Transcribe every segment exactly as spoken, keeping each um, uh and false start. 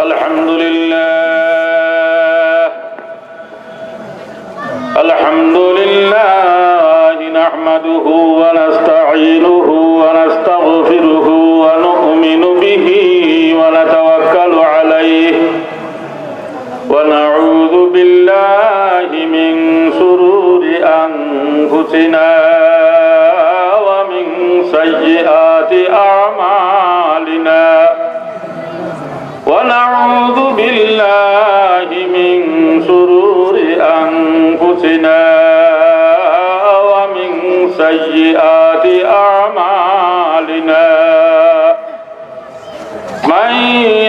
الحمد لله. الحمد لله نحمده ونستعينه ونستغفره ونؤمن به ونتوكل عليه ونعوذ بالله من شرور أنفسنا ومن سيئات أعمالنا. ونعوذ بالله من شرور أنفسنا ومن سيئات أعمالنا. من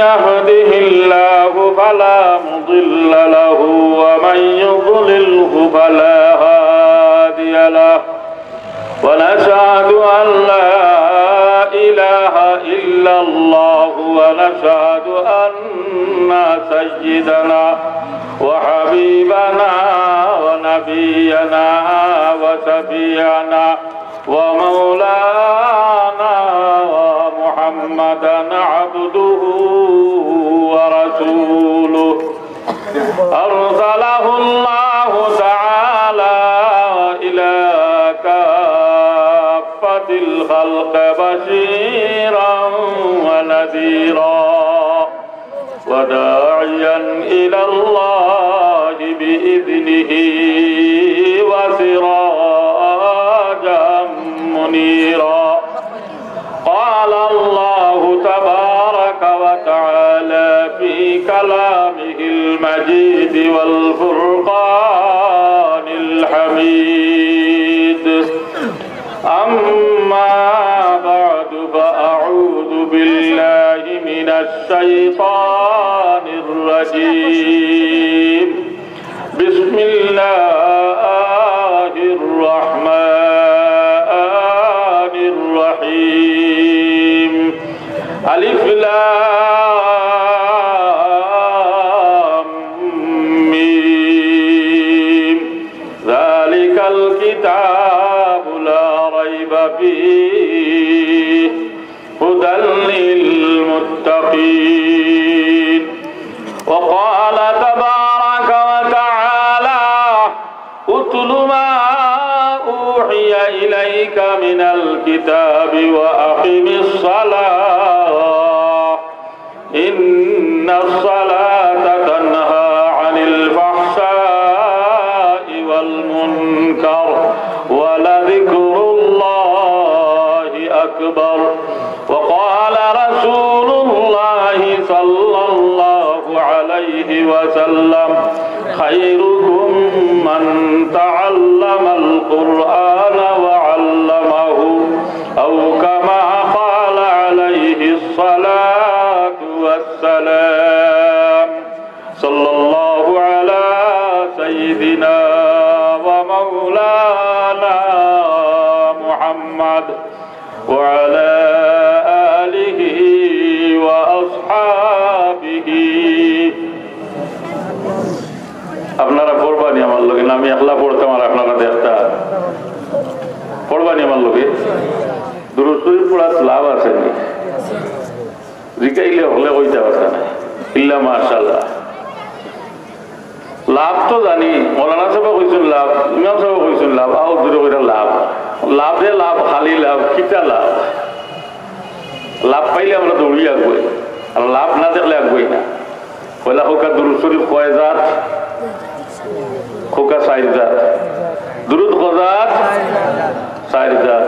يهده الله فلا مضل له ومن يضلله فلا هادي له. ونشهد أن لا إله إلا الله، ونشهد أن سيدنا وحبيبنا ونبينا وشفيعنا ومولانا محمدا عبده ورسوله. أرسله الله تعالى إلى كافة الخلق بشيرا ونذيرا وداعيا إلى الله بإذنه وسراجا منيرا. قال الله تبارك وتعالى في كلامه المجيد والفرقان الحميد. أما بعد، فأعوذ بالله من الشيطان الرجيم. بسم الله الرحمن الرحيم. ألف لام ميم. ذلك الكتاب لا ريب فيه هدى للمتقين. وقال تبارك وتعالى: اتل ما أوحي إليك من الكتاب وأقم الصلاة إن الصلاة تنهى عن الفحشاء والمنكر ولذكر الله أكبر. وقال رسول الله صلى الله عليه وسلم: خيركم من تعلم القرآن وعلمه، أو كما قال عليه الصلاة والسلام. صلى الله على سيدنا ومولانا محمد وعلى آله وأصحابه. আপনারা পড়বানি আমার লগে, না আমি একলা পড়তাম আর আপনারা দেখতা? পড়বানি আমার লগে। দুরূদ শরীফ পড়াত লাভ আছে নি? জিকাইলে হকলে কইতা পারতা না। ইল্লা মাশাআল্লাহ। লাভ তো জানি, মৌলানা সাহেব কইছইন লাভ, ইমাম সাহেব কইছইন লাভ, আও জোরে কইরা লাভ। লাভে লাভ, খালি লাভ, কিতা লাভ? লাভ পাইলে আমরা দৌড়ি আগুয়াই, আর লাভ না দেখলে আগুয়াই না। পয়লা কউক্কা দুরূদ শরীফ কয় জাত? কউক্কা চাইর জাত। দুরূদ কয় জাত? চাইর জাত।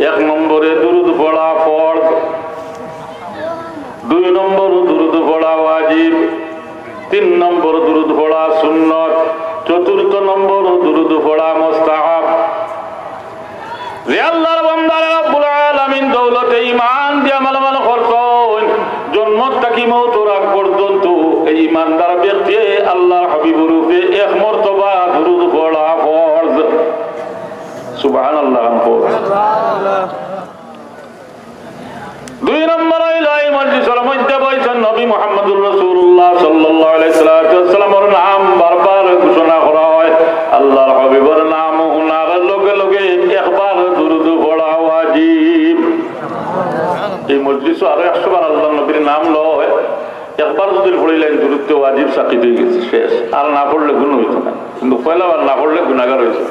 এক নম্বরে দুরূদ পড়া ফরজ, দুই নম্বর দুরূদ পড়া ওয়াজিব, তিন নম্বর দুরূদ পড়া সুন্নত, চতুর্থ নম্বর দুরূদ পড়া মুস্তাহাব। যে আল্লাহর বান্দারে রব্বুল আলামিন দৌলতে ঈমান দিয়া মালামাল করছইন, জন্ম থাকি মউতর আগ পর্যন্ত এই ঈমানদার ব্যক্তিয়ে আল্লাহর হাবিবর উপরে এক মর্তবা দুরূদ পড়া ফরজ। সুবহানাল্লাহ। দুই নম্বর অইলো, এই মজলিসর মধ্যে বইছইন নবী মুহাম্মদুর রাসূলুল্লাহ সাল্লাল্লাহু আলাইহি সাল্লাতু ওয়াসসালামর নাম বারবার ঘোষণা করা হয়। আল্লাহর হাবিবর নাম হুনার লগে লগে একবার দুরূদ পড়া ওয়াজিব। এই মজলিসো আরো একশো বার আল্লাহর নবীর নাম লয়। বার যদি পড়িলাইন, দুরুদ তো ওয়াজিব সাকিত অই গেছে, শেষ। আর না পড়লে গুনা অইতো না, কিন্তু পয়লা বার না পড়লে গুনাগার অইতো।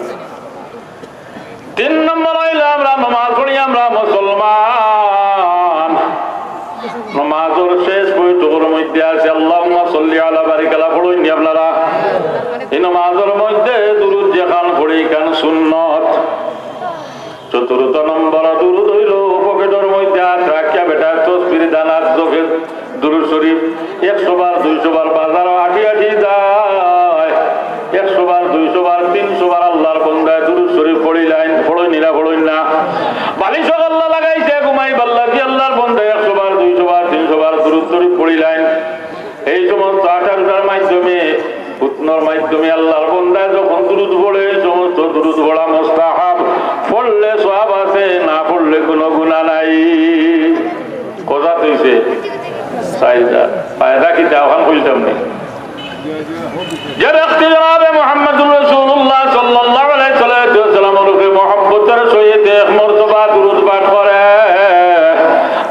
তিন নম্বর অইলো, আমরা নমাজ পড়ি, আমরা মুসলমান। নমাজর শেষ বৈঠকর মধ্যে আছে, "আল্লাহুম্মা সাল্লি আলা বারিক আলা", পড়ইন নি আপনারা? এই নমাজর মধ্যে দুরুদ যেখান পড়ি, ইখান সুন্নত। চতুর্থ নম্বর দুরুদ অইলো, পকেটর মধ্যে আত রাখিয়া বেটা তসবির দানাত চোখে দুরুদ শরীফ একশো বার, দুইশো বার, বাজারো আটি আটি যায়, একশো বার, দুইশো বার, তিনশো বার আল্লাহর বন্দায় দুরুদ শরীফ পড়িলাইন, পড়ইন নি না, পড়ইন না? বালিশো গল্লা লাগাইছে, ঘুমাইবার লাগি আল্লাহর বন্দায় একশো বার, দুইশো বার, তিনশো বার দুরুদ শরীফ পড়িলাইন। এই সমস্ত আটার উটার মাধ্যমে, উতনর মাধ্যমে আল্লাহর বন্দায় যখন দুরুদ পড়ে, এই সমস্ত দুরুদ পড়া মুস্তাহাব। পড়লে সওয়াব আছে, না পড়লে কোনো গুনাহ নাই। কথা তো অইছে, চাইদা। ফায়দা কিতা, অখান কইতাম নি। যে ব্যক্তি জনাবে মুহাম্মদুর রাসূলুল্লাহ সাল্লাল্লাহু আলাইহি ওয়াসাল্লামর উপরে মহব্বতর সহিত এক মর্তবা দুরুদ পাঠ করে,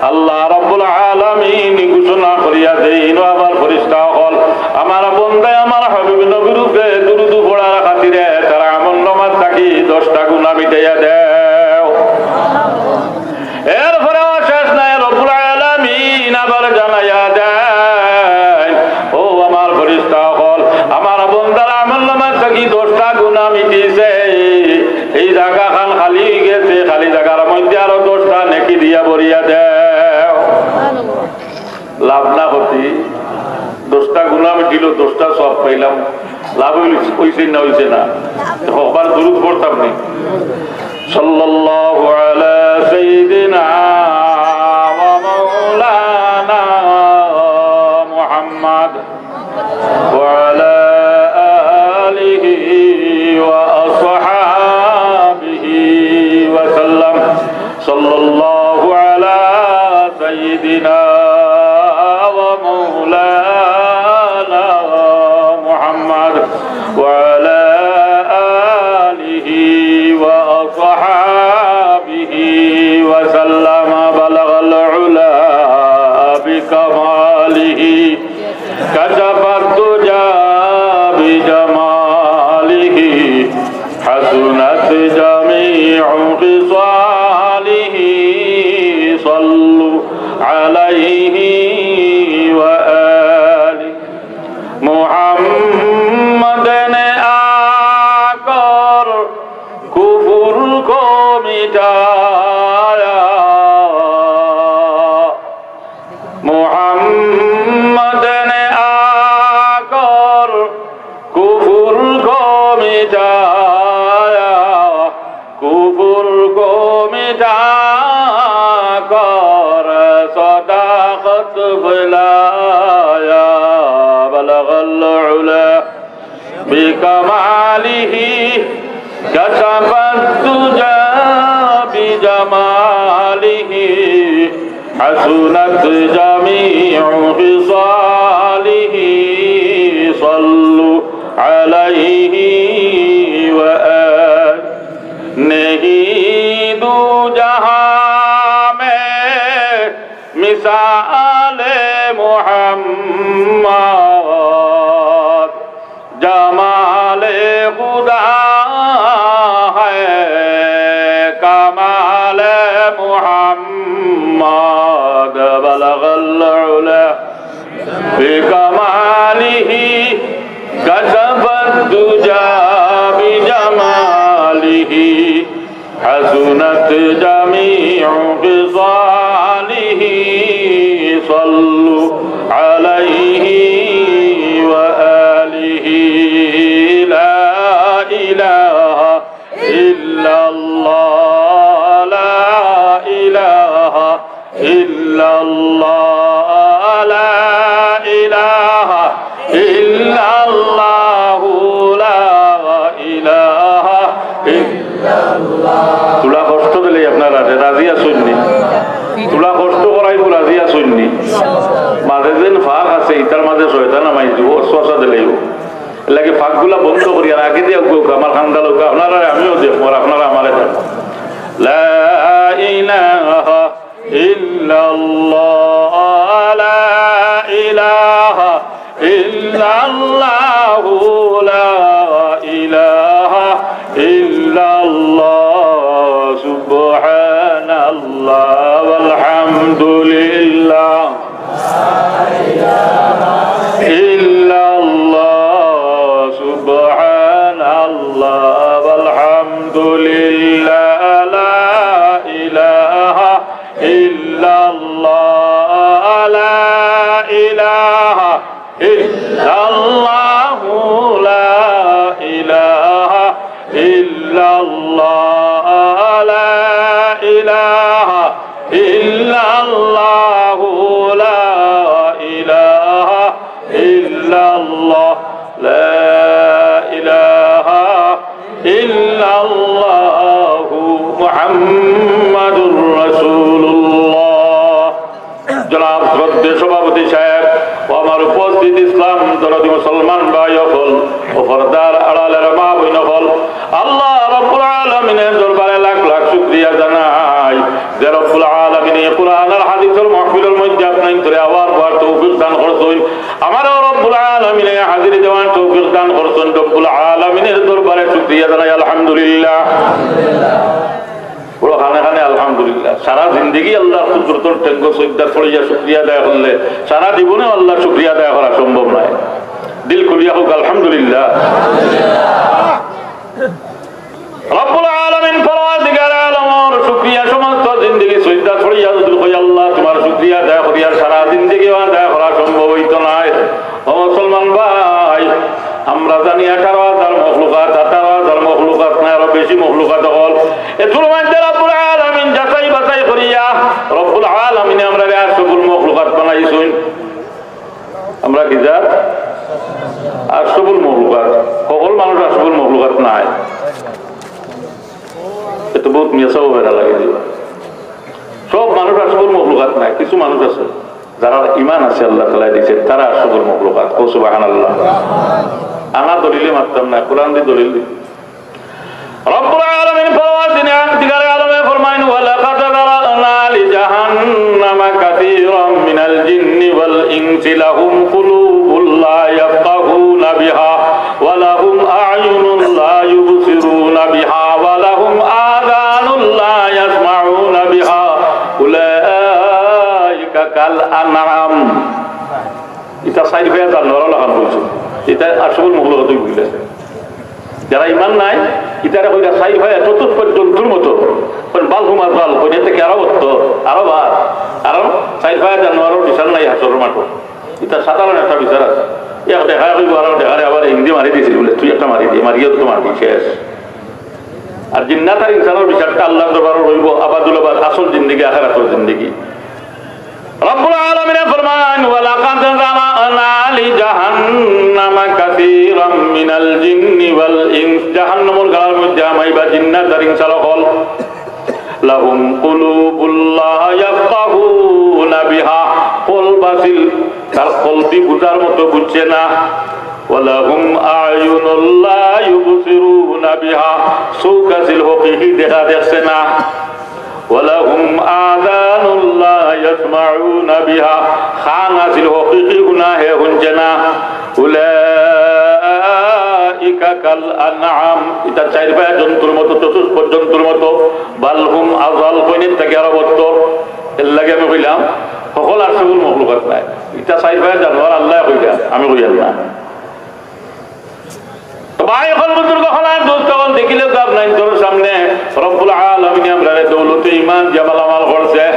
আল্লাহ রাব্বুল আলামিন ঘোষণা করিয়া দেইন, "ও আমার ফেরেশতা অকল, আমার বন্দায় আমার হাবিব নবীর উপরে দুরুদ পড়ার খাতিরে তার আমলনামার থাকি দশটা গুনাহ মিটাইয়া দেও।" এরপরেও শেষ নাই, রব্বুল আলামিন আবার জানাইয়া দেইন, "ও আমার ফেরেশতা অকল, আমার বন্দার আমলনামার থাকি দশটা গুনাহ মিটিছে, এই জাগাখান খালি অই গেছে, খালি জাগার মধ্যে আরো দশটা নেকি দিয়া ভরিয়া দেও।" লাভ না ক্ষতি? দশটা গুনাহ মিটিলো, দশটা সওয়াব পাইলাম, লাভ অইল-, অইছে না অইছে না? তো একবার দুরুদ পড়তাম নি। সাল্লাল্লাহু আলা সাইয়্যিদিনা ওয়া মাওলানা মুহাম্মদ ওয়া আলা আলিহি ওয়া আসহাবিহি ওয়া সাল্লাম। সাল্লাল্লাহু আলা সাইয়্যিদিনা ওয়া মাওলানা মুহাম্মদ ওয়া আলা আলিহি ওয়া আসহাবিহি ওয়া সাল্লাম। বালাগাল উলা বিকামালিহি, কাশাফাত দুজা বিজামালিহি, হাসুনাত জামিউ খিসালিহি, সাল্লু আলাইহি ওয়া আলি মুহাম্মাদ। নে আকর কুফুর কো মিটায়া, محمد نے آ کر کفر کو مٹایا، کفر کو مٹا کر صداقت پھیلایا۔ بلغ العلا بکمالہ، کشف الدجی بجمالہ، حسنت جمیع خصالہ، صلوا علیہ وآلہ۔ نہیں دو جہاں میں مثال محمد، جمال خدا ہے کمال محمد۔ بلغ العلا بکمالہ، کشف الدجی بجمالہ، حسنت جمیع خصالہ، صلوا علیہ وآلہ۔ لا الہ الا اللہ، لا الہ الا اللہ، لا الہ الا اللہ، لا الہ الا اللہ۔ তুলা কষ্ট দিলে আপনারা রাজি আছইন নি? তুলা কষ্ট করাইবো, রাজি আছইন নি? মাঝে যেন ফাঁক আছে, ইতার মাঝে শয়তান আমাই দিব, ওয়াসওয়াসা দিলাইবো। এর লাগি ফাঁকগুলা বন্ধ করি, আর আগে দিয়া উঠুক, আমার খান্দা লোক, আপনারা আমিও দেখবো, আর আপনারা আমারে দেখবো। লা ইলাহা ইল্লাল্লাহ, লা ইলাহা إلا الله، لا إله إلا الله، سبحان الله والحمد لله. إلا الله، سبحان الله والحمد لله، لا إله إلا الله، لا إله إلا الله، لا إله إلا الله، لا إله إلا الله، لا إله إلا الله، لا إله إلا الله، محمد رسول الله। জনাব শ্রদ্ধেয় সভাপতি সাহেব, ও আমার উপস্থিত ইসলাম দরদি মুসলমান ভাই অকল, ও পর্দার আড়ালের মা বইন অকল, আল্লাহ রব্বুল আলামিনের দরবারে লাখ লাখ শুকরিয়া জানাই যে রব্বুল আলামিনে এই কোরআন আর হাদিসের মাহফিলের মধ্যে আপনাইন্তরে আওয়ার বওয়ার তৌফিক দান করছইন। আমারও রব্বুল আলামিনে হাজিরি দেওয়ার তৌফিক দান করছইন। রব্বুল আলামিনের দরবারে শুকরিয়া জানাই, আলহামদুলিল্লাহ। বড় খানে খানে আলহামদুলিল্লাহ। সারা জিন্দেগি আল্লাহর কুদরতর টেঙ্গো সইজদা পড়িয়া শুকরিয়া আদায় করলে সারা জীবনেও আল্লাহর শুকরিয়া আদায় করা সম্ভব নয়। দিল খুলিয়া হোক আলহামদুলিল্লাহ। রব্বুল আলামিন পরওয়ারদিগার আলমর শুকরিয়া সমস্ত জিন্দেগি সইজদা পড়িয়া যদি কই, "আল্লাহ, তোমার শুকরিয়া আদায় করিয়ার সারা জিন্দেগিও আদায় করা সম্ভব অইতো নায়।" ও মুসলমান ভাই, আমরা জানি আঠারো হাজার মখলুকাত, আঠারো হাজার মখলুকাত নায়, আরো বেশি মখলুকাত অকল। এগুর মধ্যে রব্বুল আলামিন যাচাই বাছাই করিয়া রব্বুল আলামিনে আমরারে আশরাফুল মখলুকাত বানাইছইন। আমরা কি জাত? আশরাফুল মখলুকাত। হকল মানুষ আশরাফুল মখলুকাত নায়। এ তো বউত মিছা বেড়া লাগে দিবা। সব মানুষ আশরাফুল মখলুকাত নায়, কিছু মানুষ আছে যারার ইমান আছে আল্লাহ তাআলায় দিছে, তারা আশরাফুল মখলুকাত। কও সুবহানাল্লাহ। আনা দলিলে মাততাম নায়, কোরআন দি দলিল দি। রব্বুল আলামিন পরওয়ারদিগারে আলমে ফরমাইন, "ওয়ালাকাদ যারানা লিজাহান্নামা কাসীরাম মিনাল জিন্নি ওয়াল ইনসি লাহুম কুলুবুল লা ইয়াফকাহুনা বিহা ওয়া লাহুম আ'য়ুনুল লা ইউবসিরুনা বিহা ওয়া লাহুম আযানুল লা ইয়াসমাউনা বিহা উলাইকা কাল আনআম।" ইতা চাইর পায়া জানোয়ার লাখান কইছে। ইতা আশরাফুল মখলুকাত অইবো। যারা ইমান নাই, ইতারে কইরা চাইর পায়া চতুষ্পদ জন্তুর মতো। কইন বাল হুম আযাল, কইন এর থাকি আরো বদতর, আরো বাদ। কারণ চাইর পায়া জানোয়ারর বিচার নাই হাশরর মাঠো। ইতা সাধারণ একটা বিচার আছে। এক ডেকায় কইবো আরো ডেকারে, "আবার হিন্দি মারি দিছিল বুলে, তুই একটা মারি দে, মারিয়া তো মারি শেষ।" আর জিন্নাত আর ইনসানর বিচারটা আল্লাহর দরবারো রইবো আবাদুল আবাদ, আসল জিন্দেগি, আখিরাতর জিন্দেগি। রব্বুল আলামিনে ফরমাইন, "ওয়ালাকাদ যারানা লিজাহান্নামা কাসীরাম মিনাল জিন্নি ওয়াল ইনস।" জাহান্নামর গাড়ার মধ্যে হামাইবা জিন্নাত আর ইনসান অকল। "লাহুম কুলুবুল লা ইয়াফকাহুনা বিহা।" কলব আছিল, তার কলবি বুঝার মতো বুঝছে না। "ওয়ালাহুম আ'য়ুনুল লা ইউবসিরুনা বিহা।" চউখ আছিল, হকিকি দেখা দেখছে না। "ওয়ালাহুম আযানুল লা ইয়াসমাউনা বিহা।" কান আছিল, হকিকি হুনা হে হুনছে না। "উলাইকা কাল আনআম।" ইতা চাইর পায়া জন্তুর মতো, চতুষ্পদ জন্তুর মতো। "বাল হুম আযাল", কইন এর থাকি আরো বদতর। এর লাগি আমি কইলাম, হকল আশরাফুল মখলুকাত নায়। ইতা চাইর পায়া জানোয়ার আল্লায় কইলা, আমি কইয়ার না। তো ভাই অকল, বুজুর্গ অকল আর দোস্ত অকল, দেখিলে তো আপনাইন্তর সামনে রব্বুল আলামিনে আমরারে দৌলতে ইমান দিয়া মালামাল করছে।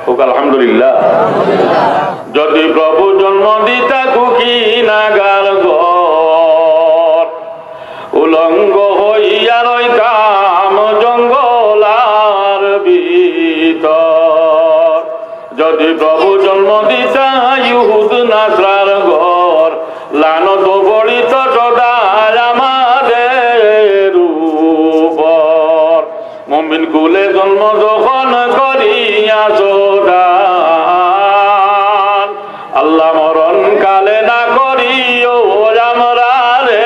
কউক আলহামদুলিল্লাহ। যদি প্রভু জন্ম দিতা কুকিনাগার ঘর, উলঙ্গ হইয়া রইতাম জঙ্গলার ভিতর। যদি প্রভু জন্ম দিতা ইহুদ নাসরার ঘর, লানত পড়িত সদা আমাদের উপর। মুমিন কুলে জন্ম যখন করিয়া সদান, আল্লাহ মরণ কালে না করিও আমরারে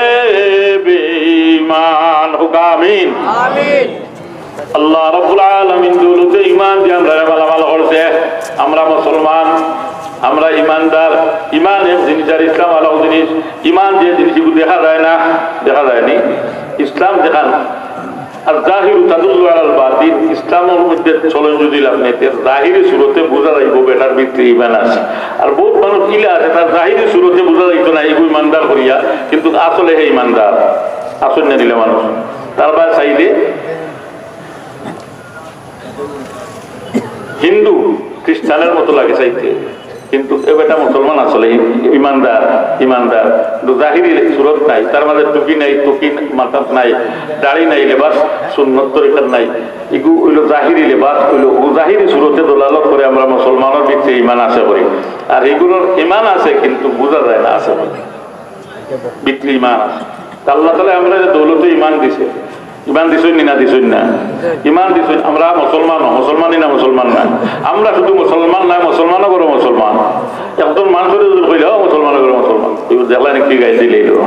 বেঈমান। কউক আমিন। আমিন। আল্লাহ রাব্বুল আলামিন দৌলতে ইমান দিয়া আমরারে মালামাল করছে। আমরা মুসলমান। আমরা ইমানদার। ইমান এক জিনিস আর ইসলাম আলাদা জিনিস। ইমান যে জিনিস, এগুলো দেখা যায় না, দেখা যায়নি। ইসলাম যেখান আর জাহিরু তাদুল্লু আলাল বাতিন, ইসলামর মধ্যে চলন যদি আপনি, তে জাহিরি সুরতে বুঝা যাইব বেটার ভিতরে ইমান আছে। আর বহুত মানুষ ইলা আছে, তার জাহিরি সুরতে বুঝা যাইতো না, এগু ইমানদার করিয়া, কিন্তু আসলে হে ইমানদার। আসল না দিলে মানুষ। তার বাদ চাইলে হিন্দু খ্রিস্টানের মতো লাগে চাইতে, কিন্তু এ বেটা মুসলমান আসলে, ইমানদার, ইমানদার। কিন্তু জাহিরি সুরত নাই, তার মাঝে টুপি নাই, টুপি মাথাত নাই, দাড়ি নাই, লেবাস সুন্নত তরিকার নাই, এগু অইলো জাহিরি লেবাস, অইলো ও জাহিরি সুরতে দলালত করে আমরা মুসলমানের ভিতরে ইমান আছে করি। আর এগুলোর ইমান আছে কিন্তু বুঝা যায় না আছে করি। ভিতরে ইমান আছে। তা আল্লাহ তাআলা আমরা যে দৌলতে ইমান দিছে, ইমান দিছইন নি না দিছইন না? ইমান দিছইন। আমরা মুসলমান, মুসলমানই না মুসলমান না? আমরা শুধু মুসলমান না, মুসলমানও বড় মুসলমান। একজন মানুষের যদি কইলে, "ও মুসলমান, বড় মুসলমান", এই দেখলেন কি গাইল দিলে এলো।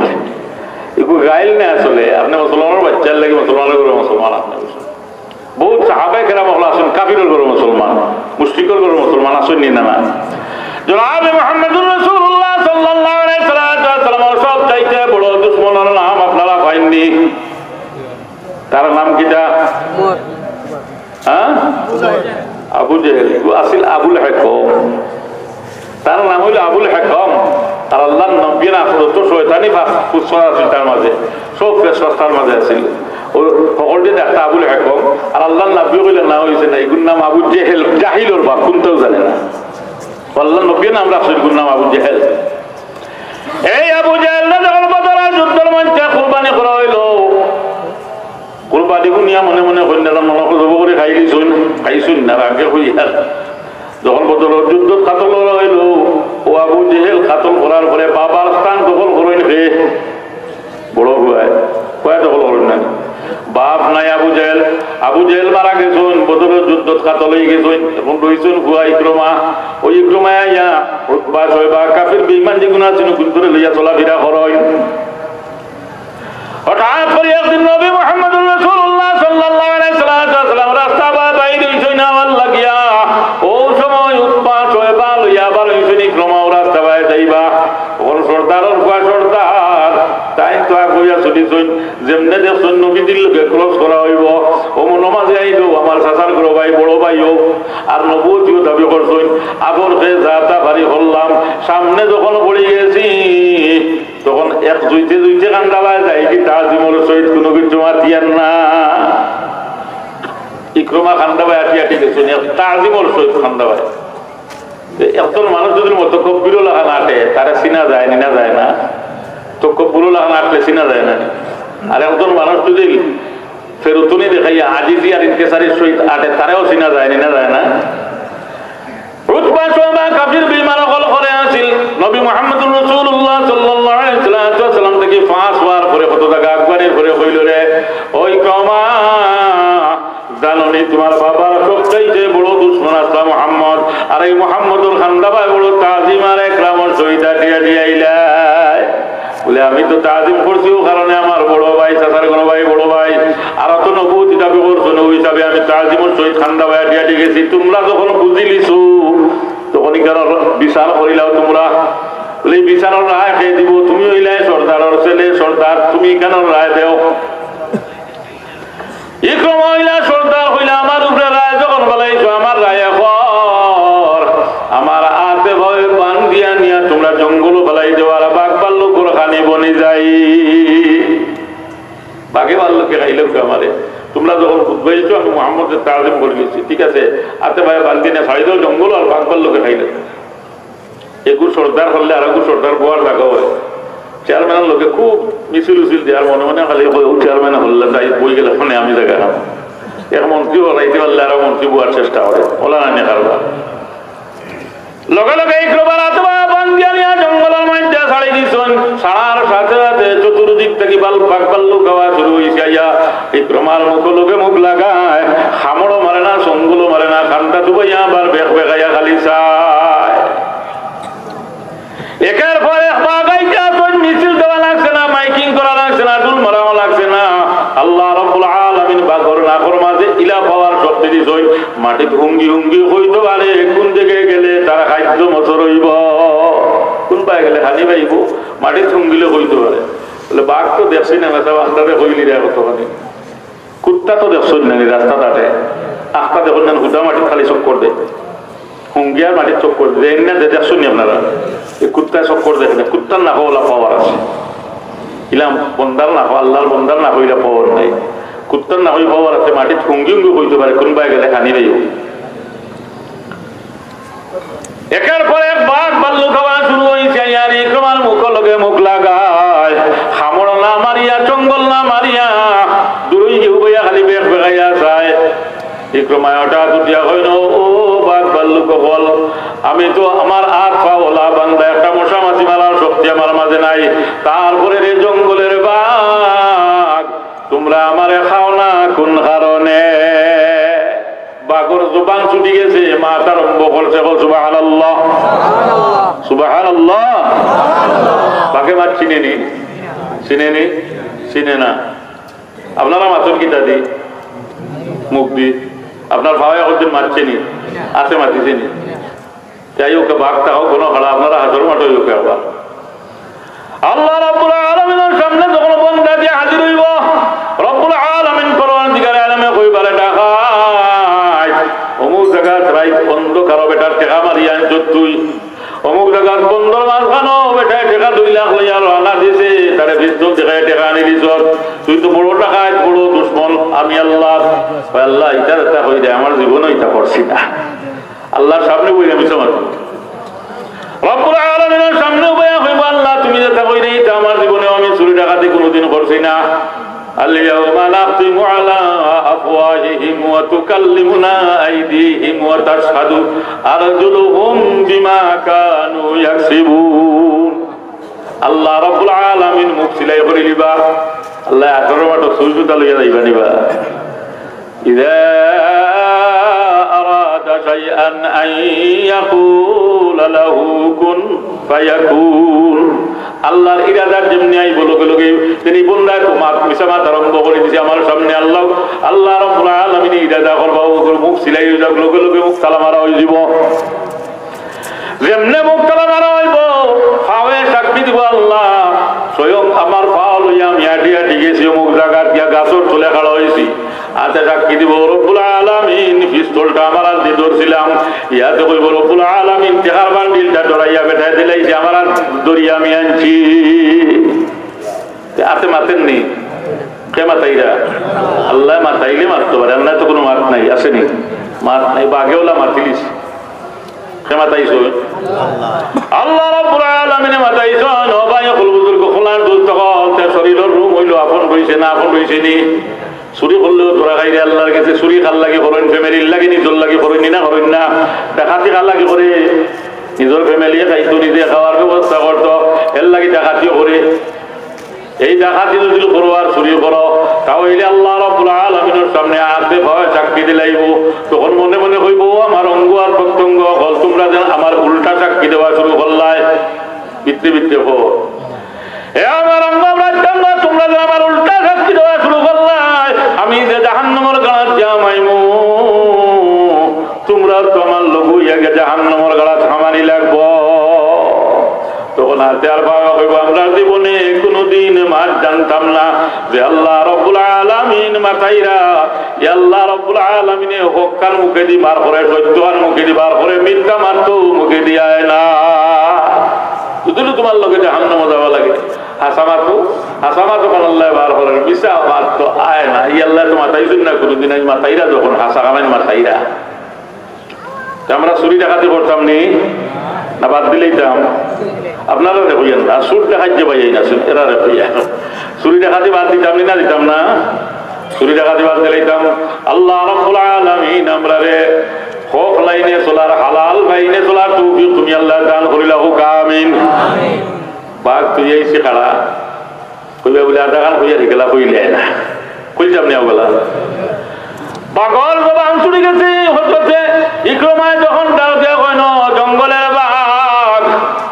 এগু গাইল না আসলে, আপনি মুসলমানের বাচ্চার লাগে মুসলমানও বড় মুসলমান আপনি। বহুত সাহাবায়ে কেরাম অকল আছইন, কাফিরর ঘরর মুসলমান, মুশরিকর ঘরর মুসলমান আছইন নি না, না? জনাবে মুহাম্মদুর রাসূলুল্লাহ সাল্লাল্লাহু আলাইহি ওয়াসাল্লাম সব চাইতে বড় দুশমনর নাম আপনারা পাইননি? তার নাম কিতা? হ্যাঁ? আবু জেহেল। ও আছিল আবুল হেকম। তার নাম অইলো আবুল হেকম। আর আল্লাহর নবী না, যত শয়তানি ফাস-, ফুসফাস আছিল তার মাঝে, সব ফেসফাস তার মাঝে আছিল। ও হকলটি দেখতা আবুল হেকম। আর আল্লাহর নবী কইলে না অইছে না, এগুর নাম আবু জেহেল, জাহিলর বাপ, কুন্তাও জানে না। আল্লাহর নবী নাম রাখছে, এগুর নাম আবু জেহেল। এই আবু জেহেল যখন বদরের যুদ্ধর মঞ্চে কুরবানি করা অইলো, কুরবানি গুনিয়া মনে মনে কইন না, মনে করে জব করে খাইলিছইন, খাইছইন না, রাগে হইয়ার। যখন বদরের যুদ্ধত কাতল করা অইলো, ও আবু জেহেল কাতল করার পরে বাবার স্থান দখল করইন কে? বড় পুয়ায়। পুয়ায় দখল করইন না। বাপ নাই আবু জেহেল, আবু জেহেল মারা গেছইন, বদরের যুদ্ধত কাতল অই গেছইন। এখন রইছইন পুয়া ইকরামা। ওই ইকরামায় আইয়া উতবা, শয়বা, কাফির বেঈমান যেগুন আছইন, ওগুন ধরে লইয়া চলাফিরা করইন। হঠাৎ করি একদিন নবী মুহাম্মদুর রাসূলুল্লাহ সাল্লাল্লাহু আলাইহি ওয়াসাল্লাম রাস্তা বায় বাইর অইছইন আমার লাগিয়া। ও সময় উতবা শয়বা লইয়া আবার অইছইন ইকরামাও রাস্তা বায় যাইবা। অখন সর্দারর পুয়া সর্দার, তাইন তো আর কইয়া চলিছইন, যেমনে দেখছইন নবীজির লগে cross করা অইবো, ও মনো মাঝে আইলো আমার চাচার ঘরর ভাই, বড় ভাই অউ, আর নবুয়তিও দাবি করছইন, আগর কে যা তা পারি করলাম, সামনে যখন পড়ি গেছি, তখন এক জুইতে জুইতে কান্দা বায় যাই কি তাজিমর সহিত কুনু কিছু মাতিয়ার না। ইকরামা কান্দা বায় আটি আটি গেছইন, এক তাজিমর সহিত কান্দা বায়। তো একজন মানুষ যদি মুতাকাব্বিরর লাখান আটে, তারে চিনা যায় নি না যায় না? মুতাকাব্বিরর লাখান আটলে চিনা যায় না নি? আর একজন মানুষ যদি ফেরুতনি দেখাইয়া আজিজি আর ইনকিসারির সহিত আটে, তারেও চিনা যায় নি না যায় না? উতবা শয়বা কাফির বেঈমান অকল ঘরে আছিল। নবী মুহাম্মদুর রাসূলুল্লাহ সাল্লাল্লাহু আলাইহি ওয়াসাল্লাম থাকি ফাঁস অওয়ার পরে কত জাগা আগুয়ানির পরে কইল, "রে, ওই ইকরামা, জানো নি তুমার বাবার সবচাইতে বড় দুশমন আছলা মুহাম্মদ, আর এই মুহাম্মদর কান্দা বায় বড় তাজিম আর একরামর সহিত আটি আটি আইলায়।" বলে, "আমি তো তাজিম করছি ও কারণে আমার বড় ভাই, চাচার ঘরর ভাই, বড় ভাই, আর তো নবুয়তি দাবি করছইন, ওই হিসাবে আমি তাজিমর সহিত কান্দা বায় আটি আটি গেছি। তুমরা যখন বুঝিলিছো, তখন ইখানর বিচার করিলাও তুমরা।" বলে, "এই বিচারর রায় কে দিবো? তুমি অইলায় সর্দারর ছেলে, সর্দার, তুমি ইখানর রায় দেও।" ইকরামা অইলা সর্দার, কইলা, "আমার উপরে রায় যখন ফালাইছো, আমার রায় অখন আমার আতে পায়ে বান্ধিয়া নিয়া তুমরা জঙ্গলো ফালাই দেও, আর বাঘ ভাল্লুকর খানি বনি যাই। বাঘে ভাল্লুকে খাইলেও কি আমারে? তুমরা যখন বুঝবাইছো আমি মুহাম্মদরে তাজিম করি গেছি, ঠিক আছে, আতে পায়ে বান্ধিয়া নিয়া ছাড়ি দেও জঙ্গলো, আর বাঘ ভাল্লুকে খাইলে।" এগু সর্দার করলে আর এগু সর্দার বওয়ার জাগা অয়। চেয়ারম্যানর লগে খুব মিছিল উছিল দেয়ার মনে মনে খালি কয়, "ও চেয়ারম্যান করলে তাই বই গেলে ফোনে আমি জাগা না।" এক মন্ত্রী হরাইতে পারলে আরো মন্ত্রী বওয়ার চেষ্টা করে, ওলা না নিয়ে কারবার। লগে লগে ইকরামার আতে পায়ে বান্ধিয়া নিয়া জঙ্গলর মধ্যে ছাড়ি দিছইন। ছাড়ার সাথে সাথে চতুর্দিক থাকি বাল-, বাঘ ভাল্লুক আওয়া শুরু অইছে। আইয়া ইকরামার মুখর লগে মুখ লাগায়, কামড়ও মারে না, সঙ্গুলও মারে না, কান্দা দুবাইয়া আবার বেক বেকাইয়া খালি চায়। একের পর এক বাঘ আইতা, তো মিছিল দেওয়া লাগছে না, মাইকিং করা লাগছে না, ঢুল মারাও লাগছে না। আল্লাহ রাব্বুল আলামিন বাঘর নাকর মাঝে ইলা পাওয়ার শক্তি দিছইন, মাটিত হুঙ্গি হুঙ্গি কইতো পারে, কুন দিকে গেলে তার খাদ্য মসর অইবো, কুন পায়ে গেলে খানি পাইবো, মাটিত হুঙ্গিলে কইতো পারে। বলে, "বাঘ তো দেখছি না, মেসাব আন্দাজে কইলি রে কতখানি। কুত্তা তো দেখছইন না নি রাস্তাত আটে, আখতা দেখইন না, হুদা মাটিত খালি চক্কর দেয়।" হুঙ্গিয়ার মাটিত চক্কর দেয় না, যে দেখছইন নি আপনারা? এই কুত্তায় চক্কর দেখে না, কুত্তার নাকো ওলা পাওয়ার আছে। ইলাম বন্দার নাকো, আল্লাহর বন্দার নাকো ইলা পাওয়ার নাই। কুত্তার নাকো পাওয়ার আছে, মাটিত হুঙ্গি হুঙ্গি কইতো পারে, কুন বায় গেলে খানি দেই। একের পর এক বাঘ ভাল্লুক আওয়া শুরু অইছে, আর ইকরামার মুখর লগে মুখ লাগায়, কামড় না মারিয়া, চঙ্গল না মারিয়া, দূরই গিয়া উবাইয়া খালি বেক বেকাইয়া চায়। ইকরামায় হঠাৎ উঠিয়া কইন, "ও বাঘ ভাল্লুক অকল, আমি তো আমার আত পা ওলা বান্দা, একটা মশা মাছি মারার শক্তি আমার মাঝে নাই। তারপরে রে জঙ্গলের বাঘ, তুমরা আমারে খাও না কুন কারণে?" বাঘর জবান ছুটি গেছে, মাত আরম্ভ করছে, কও, "সুবহানাল্লাহ, সুবহানাল্লাহ।" বাঘে মাত চিনে নি? চিনে নি? চিনে না। আপনারা মাতইন কিতা দি? মুখ দি। আপনার পাওয়ে একদিন মাতছে নি? আতে মাতিছে নি? তাই ওকে বাঘ তাকাও কোনো খাড়া, আপনারা হাজর মাঠে ওকে আবার। আল্লাহ রাব্বুল আলামিনের সামনে যখন বন্দা দিয়া হাজির অইবো, রব্বুল আলামিন পরওয়ারদিগারে আলমে কইবা, "রে ডাকাইত, অমুক জাগাত রাইত অন্ধকারো বেটার টেকা মারি আনছত তুই।" অমুক জাগাত বন্দর মাঝখানো বেটায় টেকা দুই লাখ লইয়া রওয়ানা দিছে, তারে পিস্তল দেখাইয়া টেকা আনি দিছস। তুই তো বড় ডাকাইত, বড় দুশমন, আমি আল্লাহ। কয়, "আল্লাহ, ইটা যেটা কই দে, আমার জীবনও ইটা করছি না।" আল্লাহর সামনে বইয়া মিছা মাতো। রব্বুল আলামিনের সামনে বইয়া কইবো, "আল্লাহ, তুমি যেটা কই দে, ইটা আমার জীবনেও আমি চুরি ডাকাতি কোনোদিন করছি না।" اليوم نختم على أفواههم وتكلمنا أيديهم وتشهد أرجلهم بما كانوا يكسبون। আল্লাহ রাব্বুল আলামিন মুখ সিলাই করি দিবা। আল্লাহ আঠারো মাঠো সুই সুতা লইয়া যাইবা নিবা। إذا أراد شيئا أن يقول له كن فيكون। আল্লাহর ইরাদা যেমনে আইবো, লগে লগে তিনি বন্দায় তো মাত, মিছা মাত আরম্ভ করি দিছে আমার সামনে। আল্লাহ, আল্লাহ রাব্বুল আলামিন ইরাদা করবা, ও মুখ সিলাই অই যাউক, লগে লগে মুখ তালা মারা অই যিবো। যেমনে মুখ তালা মারা অইবো, পাওয়ে সাক্ষী দিবো, "আল্লাহ, স্বয়ং আমার পাও লইয়া আমি আটি আটি গেছি, অমুক জাগাত গিয়া গাছর তলে খাড়া অইছি।" আতে সাক্ষী দিবো, "রব্বুল আলামিন, পিস্তলটা আমার আত দি ধরছিলাম।" ইয়াতে কইবো, "রব্বুল আলামিন, টেকার বান্ডিলটা ডরাইয়া বেটায় দিলাইছে, আমার আত ধরিয়া আমি আনছি।" তে আতে মাতের নি? কে মাতাইরা? আল্লাহ মাতাইলে মাততো পারে, আর না তো কোনো মাত নাই, আছে নি? মাত নাই, বাঘে ওলা মাতিলিছে। কে মাতাইছইন? আল্লাহ রাব্বুল আলামিনে মাতাইছইন। ও ভাই অকল, বুজুর্গ অকল, আর দোস্ত অকল, তে শরীরর রুম অইলো, আপন রইছে না, আপন রইছে নি? চুরি করলেও ধরা খাইরে আল্লাহর গেছে। চুরি কার লাগি করইন? ফ্যামিলির লাগি, নিজর লাগি করইন নি না করইন না? ডাকাতি কার লাগি করে? নিজর ফ্যামিলিয়ে খাইতো, নিজে খাওয়ার ব্যবস্থা করতো, এর লাগি ডাকাতিও করে। এই ডাকাতি যদি করো আর চুরি করো, তাহলে আল্লাহ রাব্বুল আলামিনের সামনে আতে পাওয়ে সাক্ষী দিলাইবো। তখন মনে মনে কইবো, "ও আমার অঙ্গ আর প্রত্যঙ্গ অকল, তুমরা যেন আমার উল্টা সাক্ষী দেওয়া শুরু করলায়।" ভিতরে ভিতরে কও, "এ আমার অঙ্গ প্রত্যঙ্গ, তুমরা যেন আমার উল্টা সাক্ষী দেওয়া শুরু করলায়। আমি যে জাহান্নামর গাড়াত জামাইমু, তুমরা তো আমার লগে অইয়া গিয়া জাহান্নামর গাড়াত হামানি লাগবো।" তখন আতে আর পাওয়ে কইবো, "আমরা জীবনে কোনোদিন মাত জানতাম না যে আল্লাহ রাব্বুল আলামিন মাতাইরা, যে আল্লাহ রাব্বুল আলামিনে হক খান মুখেদি বার করে, সত্য খান মুখেদি বার করে, মিথ্যা মাত তো মুখেদি আয় না।" যদি তুমার লগে জাহান্নামো যাওয়া লাগে, হাছা মাত তো, হাছা মাত তো খান আল্লায় বার করে, মিছা মাত তো আয় না। ই আল্লায় তো মাতাইছইন না কোনোদিন, আইজ মাতাইরা যখন, হাছা খান মাতাইরা। তে আমরা চুরি ডাকাতি করতাম নি? না বাদ দিলাইতাম? আপনারারে কইয়ার না, চুর ডাকাইত যে ভাই আইন আছইন, এরারে কইয়ার। চুরি ডাকাতি বাদ দিতাম নি না দিতাম না? চুরি ডাকাতি বাদ দিলাইতাম। আল্লাহ রাব্বুল আলামিন আমরারে হক লাইনে চলার, হালাল লাইনে চলার তৌফিক তুমি আল্লাহ দান করিলা, কউক্কা আমিন। বাঘ তুই আইছি খাড়া। কইবা বলে, "আধা খান কইয়া গেলা, কইলে না।" কইতাম না ওগুলা। বাঘর জবান ছুটি গেছে, হজরতে ইকরামায় যখন ডাক দিয়া কইন, "জঙ্গলের বাঘ,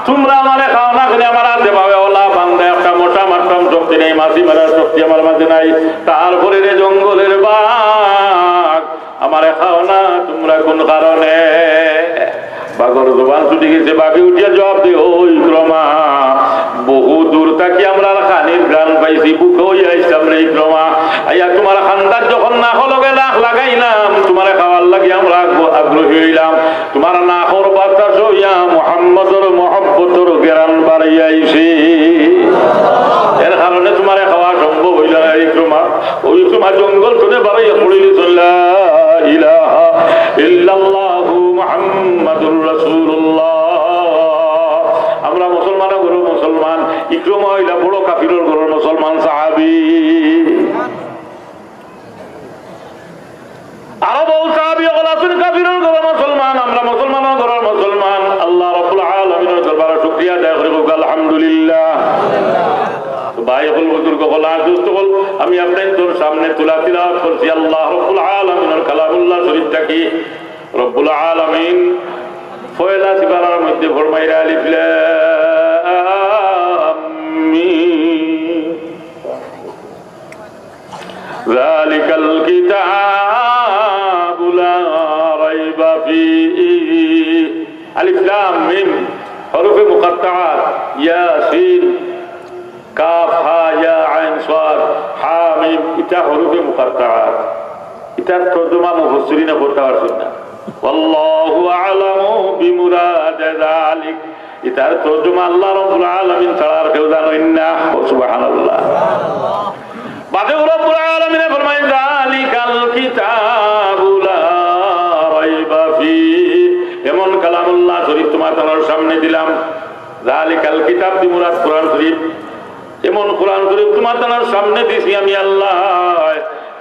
তুমরা আমারে খাও না, খালি আমার আতে পাওয়ে ওলা বান্দা, একটা মশা মারতাম শক্তি নাই, মাছি মারার শক্তি আমার মাঝে নাই। তারপরে রে জঙ্গলের বাঘ, আমারে খাও না, তুমরা কুন কারণে? বাঘর জবান ছুটি গেছে, বাঘে উঠিয়া জবাব দেয়, "ও ইকরামা, বহু দূর থাকি আমরার খানির ঘ্রাণ পাইছি, ভুকা অইয়া আইছলাম রে ইকরামা। আইয়া তুমার খান্দাত যখন নাকর লগে নাক লাগাইলাম, তুমারে খাওয়ার লাগি আমরা আগ্র-, আগ্রহী অইলাম। তুমার নাকর বাতাস অইয়া মুহাম্মদর মহব্বতর ঘেরান বাড়িয়া আইছে। এর কারণে তুমারে খাওয়া সম্ভব অইলো না ইকরামা।" অউ ইকরামা জঙ্গল তনে বারইয়া পড়িলিছইন, "লা ইলাহা ইল্লাল্লাহু মুহাম্মাদুর রাসূলুল্লাহ।" আমরা মুসলমানর ঘরর মুসলমান, ইকরামা অইলা বড় কাফিরর ঘরর মুসলমান সাহাবী। আরো বউত সাহাবী অকল আছইন কাফিরর ঘরর মুসলমান, আমরা মুসলমানর ঘরর মুসলমান। আল্লাহ রাব্বুল আলামিনর দরবারে শুকরিয়া আদায় করি কউক্কা, আলহামদুলিল্লাহ। তো ভাই অকল, বুজুর্গ অকল, আর দোস্ত অকল, আমি আপনাইনতর সামনে তুলা তিলাওয়াত করছি আল্লাহ রাব্বুল আলামিনর কালামুল্লাহ শরীফ থাকি। রাব্বুল আলামিন পয়লা সিপারার মধ্যে ফরমাইরা, আলিফ লাম মিম। ذلك الكتاب لا ريب فيه। আলিফ লাম মিম, হরুফে মুকাত্তাআত, ইয়া সিন, কাফ, হা, ইয়া, আইন, সাদ, হা, মিম, ইতা হরুফে মুকাত্তাআত। ইতার তর্জমা মুফাসসিরিনে করতা পারছইন না। والله أعلم بمراد ذلك। ইতার তর্জমা আল্লাহ রাব্বুল আলামিন ছাড়া আর কেউ জানইন না। ও সুবহানাল্লাহ। বাদে রাব্বুল আলামিনে ফরমাইন, ذلك الكتاب لا ريب فيه। এমন কালামুল্লাহ শরীফ তুমার তানার সামনে দিলাম। ذلك الكتاب দি মুরাদ কোরআন শরীফ। এমন কোরআন শরীফ তুমার তানার সামনে দিছি আমি আল্লাহ,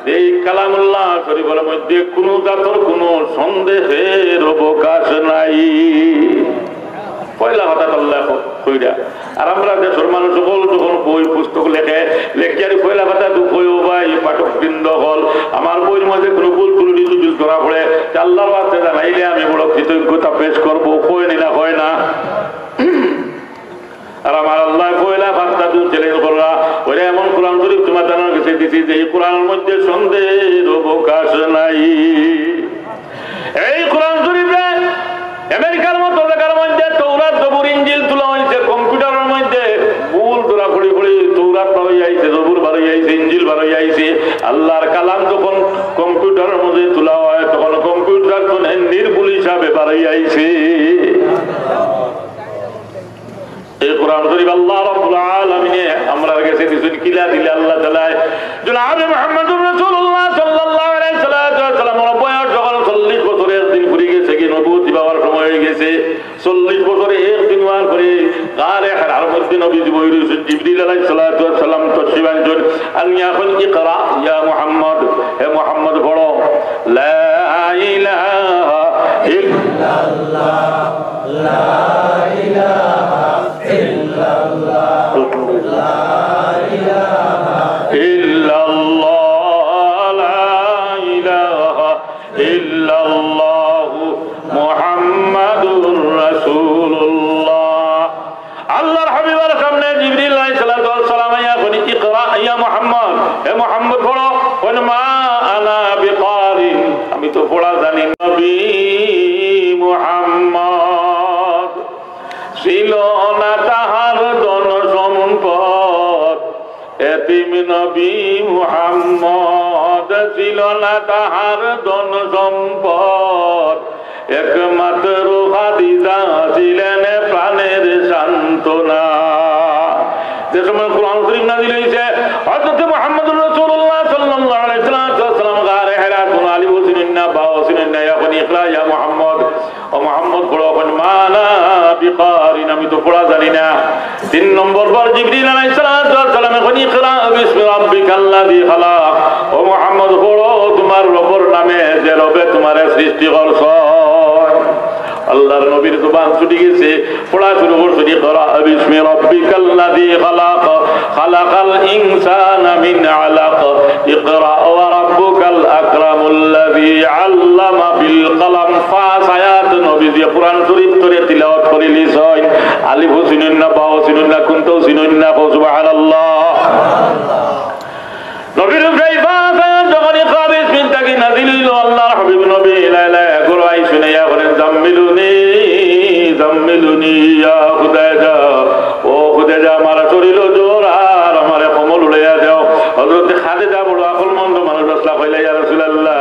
এই কালামুল্লাহ শরীফর মধ্যে কুনু জাতর কুনু সন্দেহের অবকাশ নাই। পয়লা কথা তো আল্লাহ কইরা। আর আমরা দেশর মানুষ অকল যখন বই পুস্তক লেখে, লেখিয়ারি পয়লা কথা তো কই, "ও ভাই, পাঠকবৃন্দ অকল, আমার বইর মধ্যে কুনু ভুল ত্রুটি যদি ধরা পড়ে, তে আল্লাহর ওয়াস্তে জানাইলে আমি বড় কৃতজ্ঞতা পেশ করব।" কয় নি না, কয় না? আর আমার আল্লাহ পয়লা বার্তা দিন চ্যালেঞ্জ কররা, ওইটা এমন কোরআন শরীফ তুমার তানার গেছে দিছি যে এই কোরআনর মধ্যে সন্দেহের অবকাশ নাই। এই কোরআন শরীফে আমেরিকার মতো জাগার মধ্যে তৌরাত, জবুর, ইঞ্জিল তুলা অইছে, কম্পিউটারর মধ্যে ভুল ধরা পড়ি পড়ি তৌরাত বার অইয়া আইছে, জবুর বার অইয়া আইছে, ইঞ্জিল বার অইয়া আইছে। আল্লাহর কালাম যখন কম্পিউটারর মধ্যে তুলা অয়, তখন কম্পিউটার তো নির্ভুল হিসাবে বার অইয়া আইছে। এই কোরআন শরীফ আল্লাহ রাব্বুল আলামিনে আমরার গেছে দিছইন কিলা দিলে আল্লাহ তাআলায়। জনাবে মুহাম্মদুর রাসূলুল্লাহ সাল্লাল্লাহু আলাইহি সাল্লাতু ওয়াস সালামর বয়স যখন চল্লিশ বছরে একদিন ফুরি গেছে, কি নবুয়তি পাওয়ার সময় অই গেছে, চল্লিশ বছরে একদিন অওয়ার পরে গারে হেরার মধ্যে নবীজি বই রইছইন, জিবরিল আলাইহিস সালাতু ওয়াস সালাম তশরিফ আনছইন, আনিয়া কইন, "ইকরা ইয়া মুহাম্মদ, হে মুহাম্মদ পড়ো, লা ইলাহা ইল্লাল্লাহ।" لا إله إلا الله، لا إله إلا الله، لا إله إلا الله، محمد رسول الله। আল্লাহর হাবিবর সামনে জিবরিল আলাইহিস সালাতু ওয়াস সালাম আইয়া কইন, "ইকরা ইয়া মুহাম্মদ, হে মুহাম্মদ পড়ো।" কইন, "মা আনা বিকারিন, আমি তো পড়া জানি না।" নবী মুহাম্মদ ছিল না তাহার ধন সম্পদ, এতিম নবী মুহাম্মদ ছিল না তাহার ধন সম্পদ, একমাত্র খাদিজা ছিলেন প্রাণের সান্ত্বনা। যে সময় কোরআন শরীফ নাজিল হইছে, হযরত মুহাম্মদুর রাসূলুল্লাহ সাল্লাল্লাহু আলাইহি ওয়াসাল্লাম গারে হেরা, কুনু আলিফও চিনইন না, বাও চিনইন না, এখন ইকরা ইয়া মুহাম্মদ, ও মুহাম্মদ পড়ো, এখন মা আনা বিকারিন, আমি তো পড়া জানি না। তিন নম্বর বার জিবরিল আলাইহিস সালাতু ওয়াস সালাম এখন ইকরা বিসমি রাব্বিকাল্লাযী খালাক, ও মুহাম্মদ পড়ো তোমার রবের নামে, যে রবে তোমারে সৃষ্টি করছে। আল্লাহর নবীর জবান ছুটি গেছে, পড়া শুরু করছে, ইকরা বিসমি রাব্বিকাল্লাযী খালাক, খালাকাল ইনসানা মিন আলাক, ইকরা ওয়া রাব্বুকাল আকরামুল্লাযী আল্লামা বিল কলম। পাঁচ আয়াত নবীজি কোরআন শরীফ তনে তিলাওয়াত করিলিছইন। আলিফও চিনইন না, বাও চিনইন না, কুনটাও চিনইন না, কও সুবহানাল্লাহ। নবীর উপরে এই পাঁচ আয়াত যখন ইকরা বিসমি থাকি নাজিল অইলো, আল্লাহর হাবিব দুনিয়া খুদায় যা, ও খুদায় যা, আমার শরীরো জ্বর আর আমারে কম্বল উড়াইয়া দেও। হযরতে খাদিজা বড় আকলমন্দ মানুষ আছলা, কইলা, ইয়া রাসূলুল্লাহ,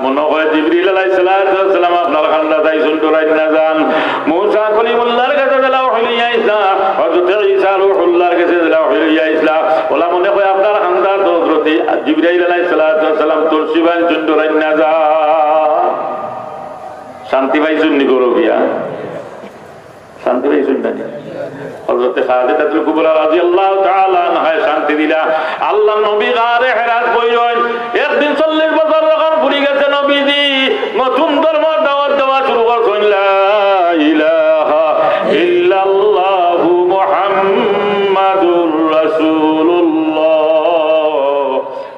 মনো কয় জিবরিল আলাইহিস সালাতু ওয়াস সালাম আপনার কান্দাত আইছইন, ডরাইন না যান। মুসা কলিমুল্লাহর গেছে যেলা ওহী লইয়া আইছলা, হযরতে ঈসা রূহুল্লাহর গেছে যেলা ওহী লইয়া আইছলা, অলা মনো কয় আপনার কান্দাত হযরতে জিবরাইল আলাইহিস সালাতু ওয়াস সালাম তশরিফ আনছইন, ডরাইন না যান। শান্তি পাইছইন নি গরবিয়া? শান্তি পাইছইন না নি? হযরতে খাদিজাতুল কুবরা রাদিয়াল্লাহু তাআলা আনহায় শান্তি দিলা। আল্লাহর নবী গারে হেরাত বইছইন। একদিন চল্লিশ বছর যখন ফুরি গেছে, নবীজি নতুন ধর্মর দাওয়াত দেওয়া শুরু করছইন, লা ইলাহা ইল্লাল্লাহু মুহাম্মাদুর রাসূলুল্লাহ।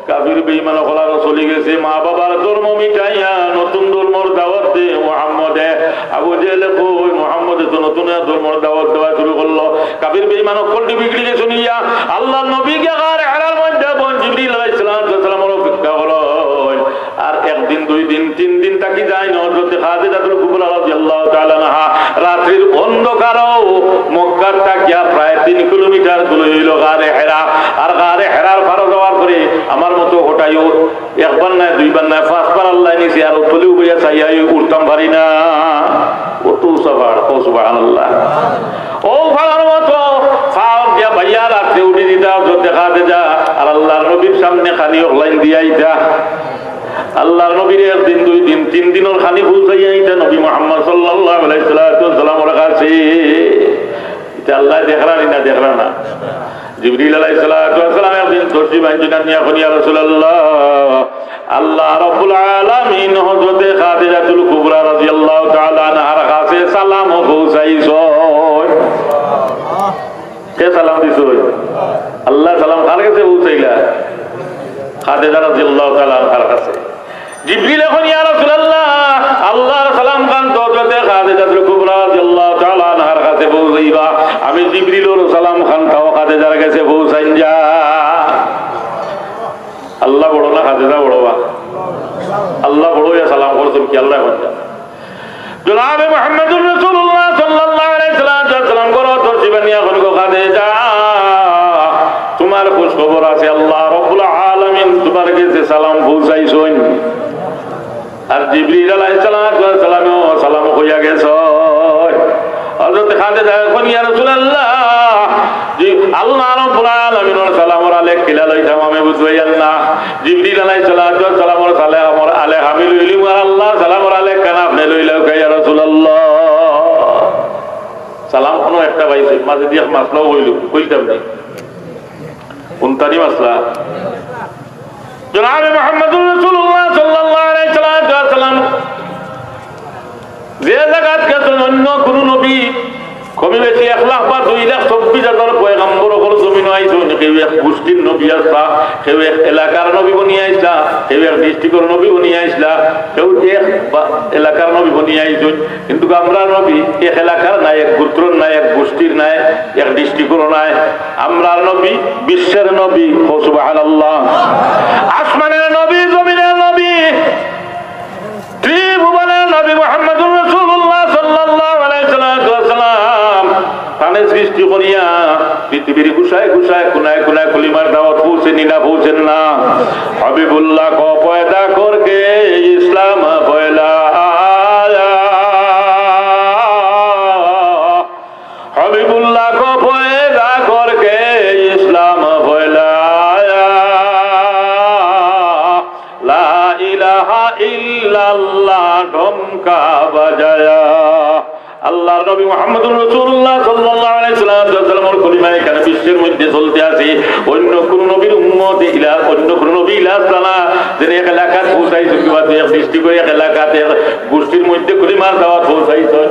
কাফির বেঈমান অকল আরো চলি গেছে, মা-বাবার ধর্ম মিটাইয়া নতুন ধর্মর দাওয়াত দে মুহাম্মদে। আবু জেহেলে কয়, মুহাম্মদে তো নতুন এক ধর্মর দাওয়াত দেওয়া শুরু করলো। কাফির বেঈমান অকলটি বিগড়ি গেছে হুনিয়া আল্লাহর নবী গিয়া গারে হেরার মধ্যে বইন, জিবরিল আলাইহিস সালাতু ওয়াস সালামর অপেক্ষা করইন। আর একদিন, দুই দিন, তিন দিন থাকি যাইন, হযরতে খাদিজাতুল কুবরা রাদিয়াল্লাহু তাআলা আনহা রাত্রির অন্ধকারো মক্কা থাকিয়া প্রায় তিন কিলোমিটার দূরে অইলো গারে হেরা। আর গারে হেরার পারো যাওয়ার পরে আমার মতো হঠাৎ একবার নায়, দুইবার নায়, পাঁচবার আল্লায় নিছে, আর অতলেউ বইয়া চাইয়া উঠতাম পারি না। অত উঁচা পাহাড়, কও সুবহানাল্লাহ। অউ পাহাড়র মতো পাও দিয়া বাইয়া রাত্রে উঠি দিতা, হযরতে খাদিজা, আর আল্লাহর নবীর সামনে খালি অকলাইন দিয়া আইতা। আল্লাহর নবীরে একদিন, দুই দিন, তিন দিনর খানি পৌঁছাইয়া আইতা নবী মুহাম্মদ সাল্লাল্লাহু আলাইহি সাল্লাতু ওয়াস সালামর কাছে। ইটা আল্লায় দেখরা নি না দেখরা না? জিবরিল আলাইহিস সালাতু ওয়াস সালাম একদিন তশরিফ আনছইন, আনিয়া কইন, ইয়া রাসূলুল্লাহ, আল্লাহ রাব্বুল আলামিন হযরতে খাদিজাতুল কুবরা রাদিয়াল্লাহু তাআলা আনহার কাছে সালাম পৌঁছাইছইন। কে সালাম দিছইন? আল্লায় সালাম কার কাছে পৌঁছাইলা? খাদিজা রাদিয়াল্লাহু তাআলা আনহার কাছে। জিবরিলে কইন, ইয়া রাসূলুল্লাহ, আল্লাহর সালাম খান তো হযরতে খাদিজাতুল কুবরা রাদিয়াল্লাহু তাআলা আনহার কাছে পৌঁছাইবা, আমি জিবরিলর সালাম খান তাও খাদিজার কাছে পৌঁছাইন যা। আল্লাহ বড় না খাদিজা বড় বা? আল্লাহ বড় অইয়া সালাম করছইন কি আল্লায় কইন যা? জনাবে মুহাম্মাদুর রাসূলুল্লাহ সাল্লাল্লাহু আলাইহি সাল্লাতু ওয়াস সালাম ঘরো তশরিফ আনিয়া কইন, গো খাদিজা, তুমার খুশ খবর আছে, আল্লাহ রাব্বুল আলামিন তুমার কাছে সালাম পৌঁছাইছইন। আর জিবরিল আলাইহিস সালাতু ওয়াস সালামেও সালাম কইয়া গেছইন। হযরতে খাদিজায় কইন, ইয়া রাসূলুল্লাহ, জি, আল্লাহ রাব্বুল আলামিনর সালামর আলেখ কিলা লইতাম আমি বুঝলাম না। জিবরিল আলাইহিস সালাতু ওয়াস সালামর সালামর আলেখ আমি লইলিমু, আর আল্লাহর সালামর আলেখ খান আপনে লইলাউক্কা, ইয়া রাসূলুল্লাহ। সালাম কুনু একটা পাইছি, মাঝে দিয়া মাসলাও অইল, কইতাম নি। কুনটারই মাসলা? জনাবে মুহাম্মাদুর রাসূলুল্লাহ সাল্লাল্লাহু আলাইহি সাল্লাতু ওয়াস সালাম যে জাগাত গেছইন, অইন্য কুনু নবী, কমে বেশি এক লাখ বা দুই লাখ চব্বিশ হাজার পয়গাম্বর অকল জমিনো আইছইন, কেউ এক গুষ্টির নবী আছলা, কেউ এক এলাকার নবী বনিয়া আইছলা, কেউ এক ডিস্ট্রিক্টর নবী বনিয়া আইছলা, কেউ এক বা-, এলাকার নবী বনিয়া আইছইন। কিন্তু আমরার নবী এক এলাকার নায়, এক গোত্রর নায়, এক গুষ্টির নায়, এক ডিস্ট্রিক্টর নায়। আমরার নবী বিশ্বর নবী, কও সুবহানাল্লাহ। আসমানের নবী, জমিনের নবী, ত্রিভুবনের নবী মুহাম্মাদুর রাসূলুল্লাহ সাল্লাল্লাহু আলাইহি সাল্লাতু ওয়াস সালাম, তানে সৃষ্টি করিয়া পৃথিবীর গুশায় গুশায়, কোনায় কোনায় কলিমার দাওয়াত পৌঁছেনি না পৌঁছেন না? হাবিবুল্লাহ কো পয়দা করকে ইসলাম ফয়লায়া। হাবিবুল্লাহ কো পয়দা করকে ইসলাম ফয়লায়া। লা ইলাহা ইল্লাল্লাহ ঢমকা বাজায়া। আল্লাহর নবী মুহাম্মাদুর রাসূলুল্লাহ সাল্লাল্লাহু আলাইহি সাল্লামর কলিমা এখানে বিশ্বের মধ্যে চলতে আছে। অন্য কোন নবীর উম্মত ইলা, অন্য কোন নবী ইলা আছলা না, যেন এক এলাকাত পৌঁছাইছে, কিবা এক দৃষ্টি করে এক এলাকাত এক গোষ্ঠীর মধ্যে কলিমার দাওয়াত পৌঁছাইছে।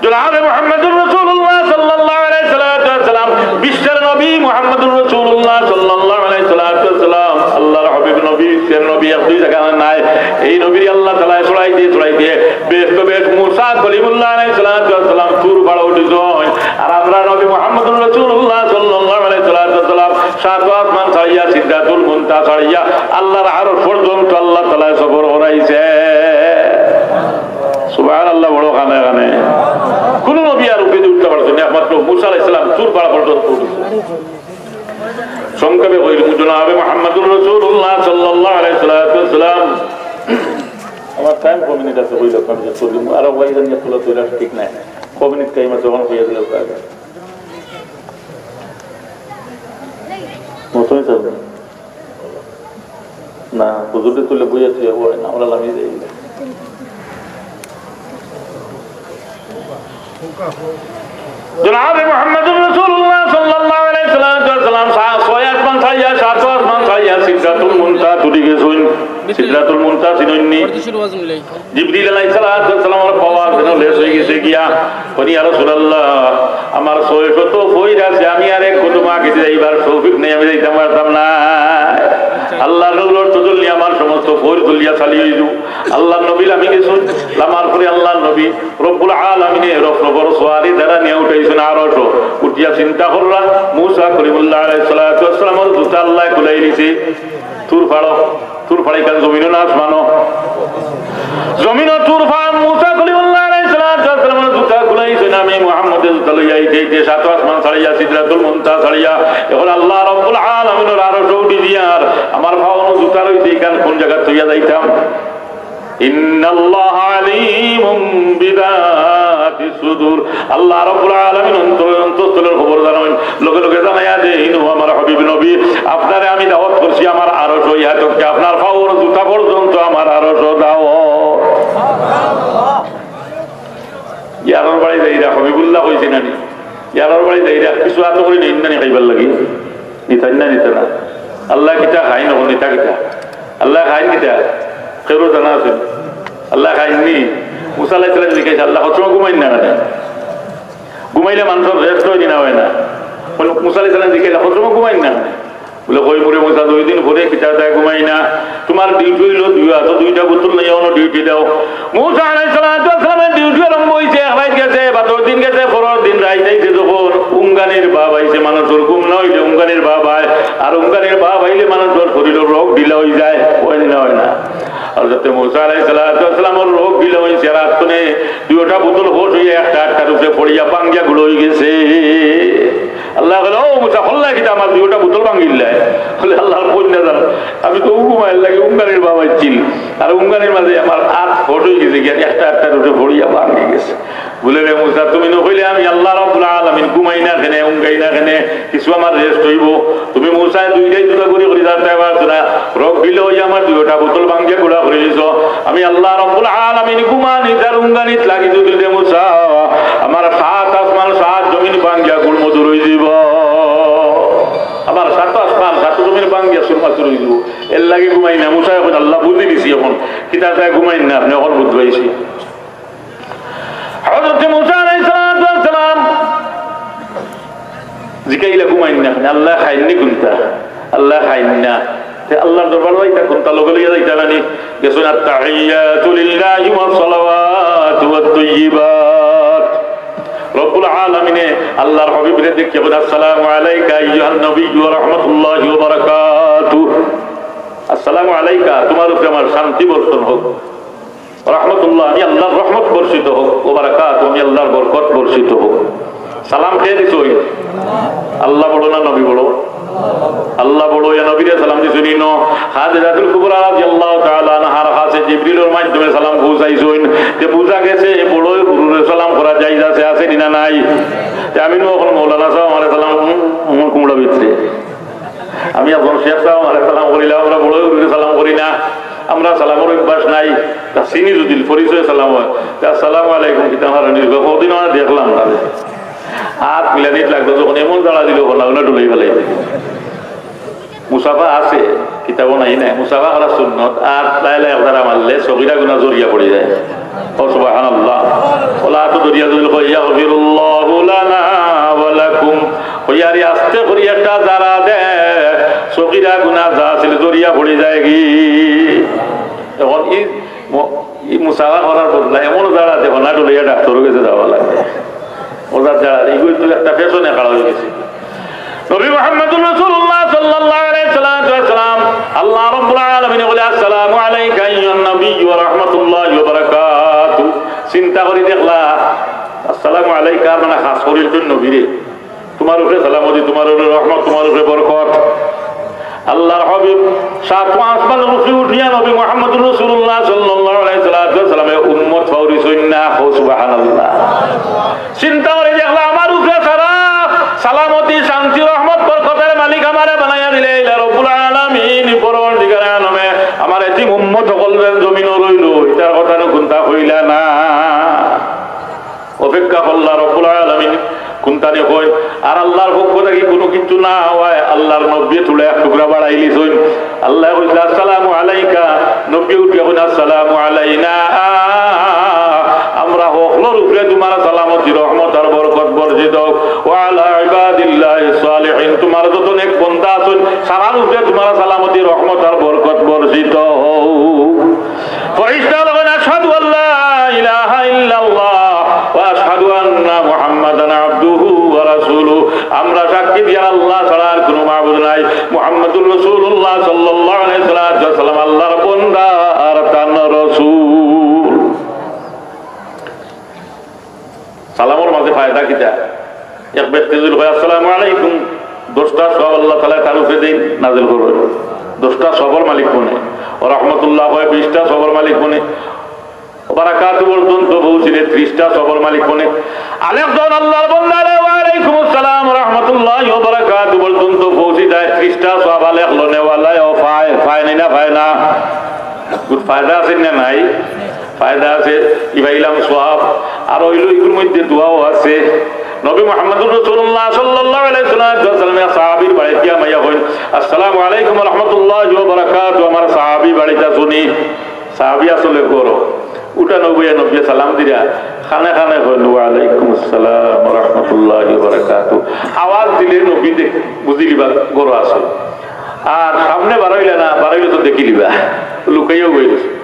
জনাবে মুহাম্মাদুর রাসূলুল্লাহ সাল্লাল্লাহু আলাইহি সাল্লাতু ওয়াস সালাম, বিশ্বের নবী মুহাম্মাদুর রাসূলুল্লাহ সাল্লাল্লাহু আলাইহি সাল্লাতু ওয়াস সালাম, আল্লাহর হাবিব নবী, বিশ্বের নবী এক দুই জায়গা নায়। এই নবীরে আল্লাহ তাআলায় ছড়াই দিয়ে, ছড়াই দিয়ে, বেহেশত বেহেশত মুসা কলিমুল্লাহ আলাইহিস সালাতু ওয়াস সালাম তুর পাড়ো উঠি যাইন। আর আমরার নবী মুহাম্মাদুর রাসূলুল্লাহ সাল্লাল্লাহু আলাইহি সাল্লাতু ওয়াস সালাম সাত আসমান ছাড়িয়া, সিদরাতুল মুনতাহা ছাড়িয়া, আল্লাহর আরশ পর্যন্ত আল্লাহ তাআলায় সফর করাইছে। সুবহানাল্লাহ, বড় কানে কানে। কোন নবী আর উঠি সংক্ষেপে কইলাম, জনাবে মুহাম্মাদুর রাসূলুল্লাহ সাল্লাল্লাহু আলাইহি সাল্লাতু ওয়াসসালাম। আমার টাইম কয় মিনিট আছে, কইলাম আমি যে চল্লিশ, আরো ভাই জানি একটু লড়াচড়া ঠিক নাই। কয় মিনিট টাইম আছে, অখন কইয়া দিলে উপায় আছে। মতনই চলবে। না, হুজুরে তুলে বইয়া তুই হয় না, আমরা লামিয়ে যাই। জনাবে মুহাম্মাদুর রাসূলুল্লাহ সাল্লাল্লাহু আলাইহি সাল্লাতু ওয়াসসালাম সা-, ছয় আসমান ছাড়িয়া, সাত আসমান ছাড়িয়া সিদরাতুল মুনতাহা তুলি গেছইন। সিদরাতুল মুনতাহা চিনইননি? জিবরিল আলাইহিস সালাতু ওয়াস সালামর পাওয়ার যেন লেস অই গেছে গিয়া। কইন, "ইয়া রাসূলুল্লাহ, আমার ছয় শত ফইর আছে, আমি আর এক কদম আগে যাইবার তৌফিক নাই, আমি যাইতাম পারতাম না।" আল্লাহর নূরর তজল্লি আমার সমস্ত ফইর তুলিয়া চালি অইলো। আল্লাহর নবী লামি গেছইন, লামার পরে আল্লাহর নবী রব্বুল আলামিনে রফরফর সোয়ারি দ্বারা নিয়া উঠাইছইন আরশো। উঠিয়া চিন্তা কররা, মুসা কলিমুল্লাহ আলাইহিস সালাতু ওয়াস সালামর জুতা আল্লায় খুলাই দিছে। তুর ফাড়ো, তুর ফাড়ি কান জমিনো না আসমানো? জমিনো তুর ফাড়। মুসা কলিমুল্লাহ আলাইহিস সালাতু ওয়াস সালামর জুতা খুলাইছইন, আমি মুহাম্মদে জুতা লইয়া আইতে আইতে সাত আসমান ছাড়িয়া, সিদরাতুল মুনতাহা ছাড়িয়া, অখন আল্লাহ রব্বুল আলামিনর আরশো উঠি দিয়ার আমার পাওনো জুতা রইছে, ইখান কুন জাগাত থইয়া যাইতাম? ইন্নাল্লাহা আলিমুম বিযাতিস সুদূর। আল্লাহ রাব্বুল আলামিন অন্তর, অন্তঃস্থলের খবর জানইন। লগে লগে জানাইয়া দেইন, "ও আমার হাবিব নবী, আপনারে আমি দাওয়াত করছি আমার আরশো, ইয়া তক আপনার পাওর জুতা পর্যন্ত আমার আরশো দাওয়াত।" ইয়ারর বাড়ি যাইরা, হাবিবুল্লাহ কইছে না নি? ইয়ারর বাড়ি যাইরা কিছু আতো করি নেইন না নি খাইবার লাগি? নিতা না, নিতা না। আল্লায় কিতা খাইন, অখন নিতা কিতা? আল্লায় খাইন কিতা? কেউর জানা আছে? আল্লায় খাইন নি? মুসা আলাইহিস সালাম জিকাইছে, "আল্লাহ, কত সময় ঘুমাইন না কেনে? ঘুমাইলে মানষর রেস্ট অয় নি না অয় না?" বলে, মুসা আলাইহিস সালাম জিকাইলা, "কত সময় ঘুমাইন না কেনে?" বলে, "কই মুরে মুসা, দুই দিন পরে কিতা তাই ঘুমাই না? তুমার ডিউটি অইলো দুই আতো দুইটা বোতল লইয়া অনো ডিউটি দেও।" মুসা আলাইহিস সালাতু ওয়াস সালামের ডিউটি আরম্ভ অইছে, এক রাইত গেছে, বাদর দিন গেছে, পরর দিন রাইত আইছে, যখন উঙ্গানির ভাব আইছে, মানষর ঘুম না অইলে উঙ্গানির ভাব আয়, আর উঙ্গানির ভাব আইলে মানষর শরীরর রগ ঢিলা অই যায়, অয় নি না অয় না? হযরতে মুসা আলাইহিস সালাতু ওয়াস সালামর রগ ঢিলা অইছে, আর আতনে দুইটা বোতল খস অইয়া একটা আরটার উপরে পড়িয়া ভাঙ্গিয়া গুড়া অই গেছে। আল্লায় কইলা, "ও মুসা, করলায় কিতা আমার দুইটা বোতল ভাঙ্গিলায়?" বলে, "আল্লাহর কইন না জানো, আমি তো ঘুমাইর লাগি উঙ্গানির ভাব আইছিল, আর উঙ্গানির মাঝে আমার আত খস অই গেছে গিয়া, একটা আরটার উপরে পড়িয়া ভাঙ্গি গেছে।" বলে, "রে মুসা, তুমি না কইলে আমি আল্লাহ রাব্বুল আলামিন ঘুমাই না কেনে, উঙ্গাই না কেনে, কিছু আমার রেস্ট অইবো? তুমি মুসায় দুইটাই দুটা করি করি যাইতে পারছো না, রগ ঢিলা অইয়া আমার দুইটা বোতল ভাঙ্গিয়া গুড়া করি দিছো। আমি আল্লাহ রাব্বুল আলামিন ঘুমানিত আর উঙ্গানিত লাগি যদি রে মুসা, আমার সাত আসমান সাত জমিন ভাঙ্গিয়া গুড়মুদুর অই যাইবো। আমার সাত আসমান সাত জমিন ভাঙ্গিয়া চুরমাচুর অই যাইবো। এর লাগি ঘুমাই না।" মুসায় কইন, "আল্লাহ, বুঝি দিছি অখন, কিতা তাই ঘুমাইন না, আপনে অখন বুঝি পাইছি।" হযরতে মুসা আলাইহিস সালাতু ওয়াস সালাম জিকাইলা, "ঘুমাইন না কেনে? আল্লায় খাইন নি কুনটা? আল্লায় খাইন না।" তে আল্লাহর দরবার যাইতা কুনটা, লগে লইয়া যাইতা না নি? গেছইন, "আত্তাহিয়াতু লিল্লাহি ওয়াস সালাওয়াতু ওয়াত তাইয়্যিবাত।" রব্বুল আলামিনে আল্লাহর হাবিবরে দেখিয়া কইন, "আসসালামু আলাইকা আইয়ুহান নাবিয়্যু ওয়া রাহমাতুল্লাহি ওয়া বারাকাতুহু।" আসসালামু আলাইকা, তুমার উপরে আমার শান্তি বর্ষণ হোক। রাহমাতুল্লাহ, আমি আল্লাহর রহমত বর্ষিত হোক, ওয়া বারাকাতুহু, আমি আল্লাহর বরকত বর্ষিত হোক। সালাম কে দিছইন? আল্লাহ বড় না নবী বড়? আল্লাহ বড়। ইয়া নবীরে সালাম দিছইন ইনো। খাদিজাতুল কুবরা রাদিয়াল্লাহু তাআলা আনহার কাছে জিবরিলর মাধ্যমে সালাম পৌঁছাইছইন। তে বুঝা গেছে, এ বড় হুরুরে সালাম করা জায়েজ আছে, আছে নি না নাই? তে আমি নু অখন মৌলানা সাব আমারে সালাম, হুম, হুম, কুমড়া ভিতরে। আমি একজন শেখ সাব আমারে সালাম করিলা, আমরা বড় হুরুরে সালাম করি না, আমরা সালামর অভ্যাস নাই। তা চিনি যদি পরিচয় সালাম অয়, তা "আসসালামু আলাইকুম", কিতা আমার নিজে কদিন আমরা দেখলাম না। আত মিলানিত লাগলো যখন এমন ঝাড়া দিল, ওখানে ওখানে ডুলাই ফেলাই। মুসাফা আছে, কিতাবো নাই নাই, মুসাফা করা সুন্নত। আর লাইলা এক ঝাড়া মারলে সগিরা গুনা জরিয়া পড়ি যায়। ও সুবহানাল্লাহ। ওলা তো দরিয়া যদি কই, "ইয়াগফিরুল্লাহু লানা ওয়া লাকুম।" কইয়া রে আস্তে করি একটা ঝাড়া দে, সগিরা গুনা যা আছিল জরিয়া পড়ি যায় কি। এখন ই ম-, ই মুসাফা করার বদলা এমন ঝাড়া দে, না ডুলাইয়া ডাক্তারর গেছে যাওয়া লাগে। ওজার ঝাড়া দে, এগুলো তো একটা ফ্যাশনে খাড়া অই গেছে। নবী মুহাম্মদুর রাসূলুল্লাহ সাল্লাল্লাহু আলাইহি সাল্লাতু ওয়াস সালাম, আল্লাহ রাব্বুল আলামিনে কইলা, "আসসালামু আলাইকা আইয়ুহান নাবিয়্যু ওয়া রাহমাতুল্লাহি ওয়া বারাকাতুহু।" চিন্তা করি দেখলা, "আসসালামু আলাইকা" মানে খাস করি একজন নবীরে। তোমার উপরে সালামতি, তোমার উপরে রহমত, তোমার উপরে বরকত। আল্লাহর হাবিব সাত আসমানর উপরে উঠিয়া নবী মুহাম্মদুর রাসূলুল্লাহ সাল্লাল্লাহু আলাইহি সাল্লাতু ওয়াসাল্লামর উম্মত ফাউরিছইন না। ও সুবহানাল্লাহ। চিন্তা করি দেখলা, আমার উপরে সারা সালামতি, শান্তি, রহমত, বরকতের মালিক আমারে বানাইয়া দিলে, ইলা রব্বুল আলামিন, পরওয়ারদিগারে আলমে, আমার এতিম উম্মত অকল যেন জমিনো রইল, ইতার কথা নু কুন্তা কইলা না। অপেক্ষা করলা রব্বুল আলামিন কুন্তা নি কইন। আর আল্লাহর পক্ষ থাকি কুনু কিচ্ছু না অওয়ায় আল্লাহর নবীয়ে থুড়া এক টুকরা বাড়াইলিছইন। আল্লায় কইছলা, "আসসালামু আলাইকা।" নবীয়ে উঠিয়া কইন, "আসসালামু আলাইনা।" আমরা হকলর উপরে তোমার সালামতি, রহমত আর বরকত বর্ষিত হোক। "ওয়া আলা ইবাদিল্লাহিস সালিহিন।" তোমার যত নেক বন্দা আছইন, সারার উপরে তোমার সালামতি, রহমত আর বরকত বর্ষিত হোক। ফিরিস্তা অকলে কইন, "আশহাদু আল্লা ইলাহা ইল্লাল্লাহ ওয়া আশহাদু আন্না মুহাম্মাদান আবদুহু ওয়া রাসূলুহু।" আমরা সাক্ষী দিয়ার আল্লাহ ছাড়া আর কুনু মাবুদ নাই। মুহাম্মাদুর রাসূলুল্লাহ সাল্লাল্লাহু আলাইহি ওয়াসাল্লাম আল্লাহর বন্দা আর তান রাসূল। সালামর মাঝে ফায়দা কিতা? এক ব্যক্তি যদি কয়, "আসসালামু আলাইকুম", দশটা সওয়াব আল্লাহ তাআলা তার উপরে দেইন, নাজিল করইন। দশটা সওয়াবর মালিক বনে। ও রহমতুল্লাহ কয়, বিশটা সওয়াবর মালিক বনে। বারাকাতু পর্যন্ত পৌঁছিলে, ত্রিশটা সওয়াবর মালিক বনে। আলেক জন আল্লাহর বন্দারে, "ওয়া আলাইকুম আসসালাম ওয়া রাহমাতুল্লাহি ওয়া বারাকাতু" পর্যন্ত পৌঁছি যায়, ত্রিশটা সওয়াব আলেক লনেওয়ালায় ও পায়, পায় নি না, পায় না? বহুত ফায়দা আছে না নাই? ফায়দা আছে। ইবাইলাম সওয়াব। আর অইলো ইগুর মধ্যে দোয়াও আছে। নবী মুহাম্মদুর রাসূলুল্লাহ সাল্লাল্লাহু আলাইহি ওয়াসাল্লাম এক সাহাবীর বাড়িত গিয়া মাইয়া কইন, "আসসালামু আলাইকুম ওয়া রাহমাতুল্লাহি ওয়া বারাকাতুহু।" আমার সাহাবী বাড়িত আছইন নি? সাহাবী আসলে ঘরো। উঠানো বইয়া নবীয়ে সালাম দিরা। কানে কানে কইন, "ওয়া আলাইকুম আসসালাম ওয়া রাহমাতুল্লাহি ওয়া বারাকাতুহু।" আওয়াজ দিলে নবী দেখ-, বুঝিলিবা ঘরো আছইন। আর সামনে বারইলা না, বারইলে তো দেখিলিবা। লুকাইয়াও বই রইছে।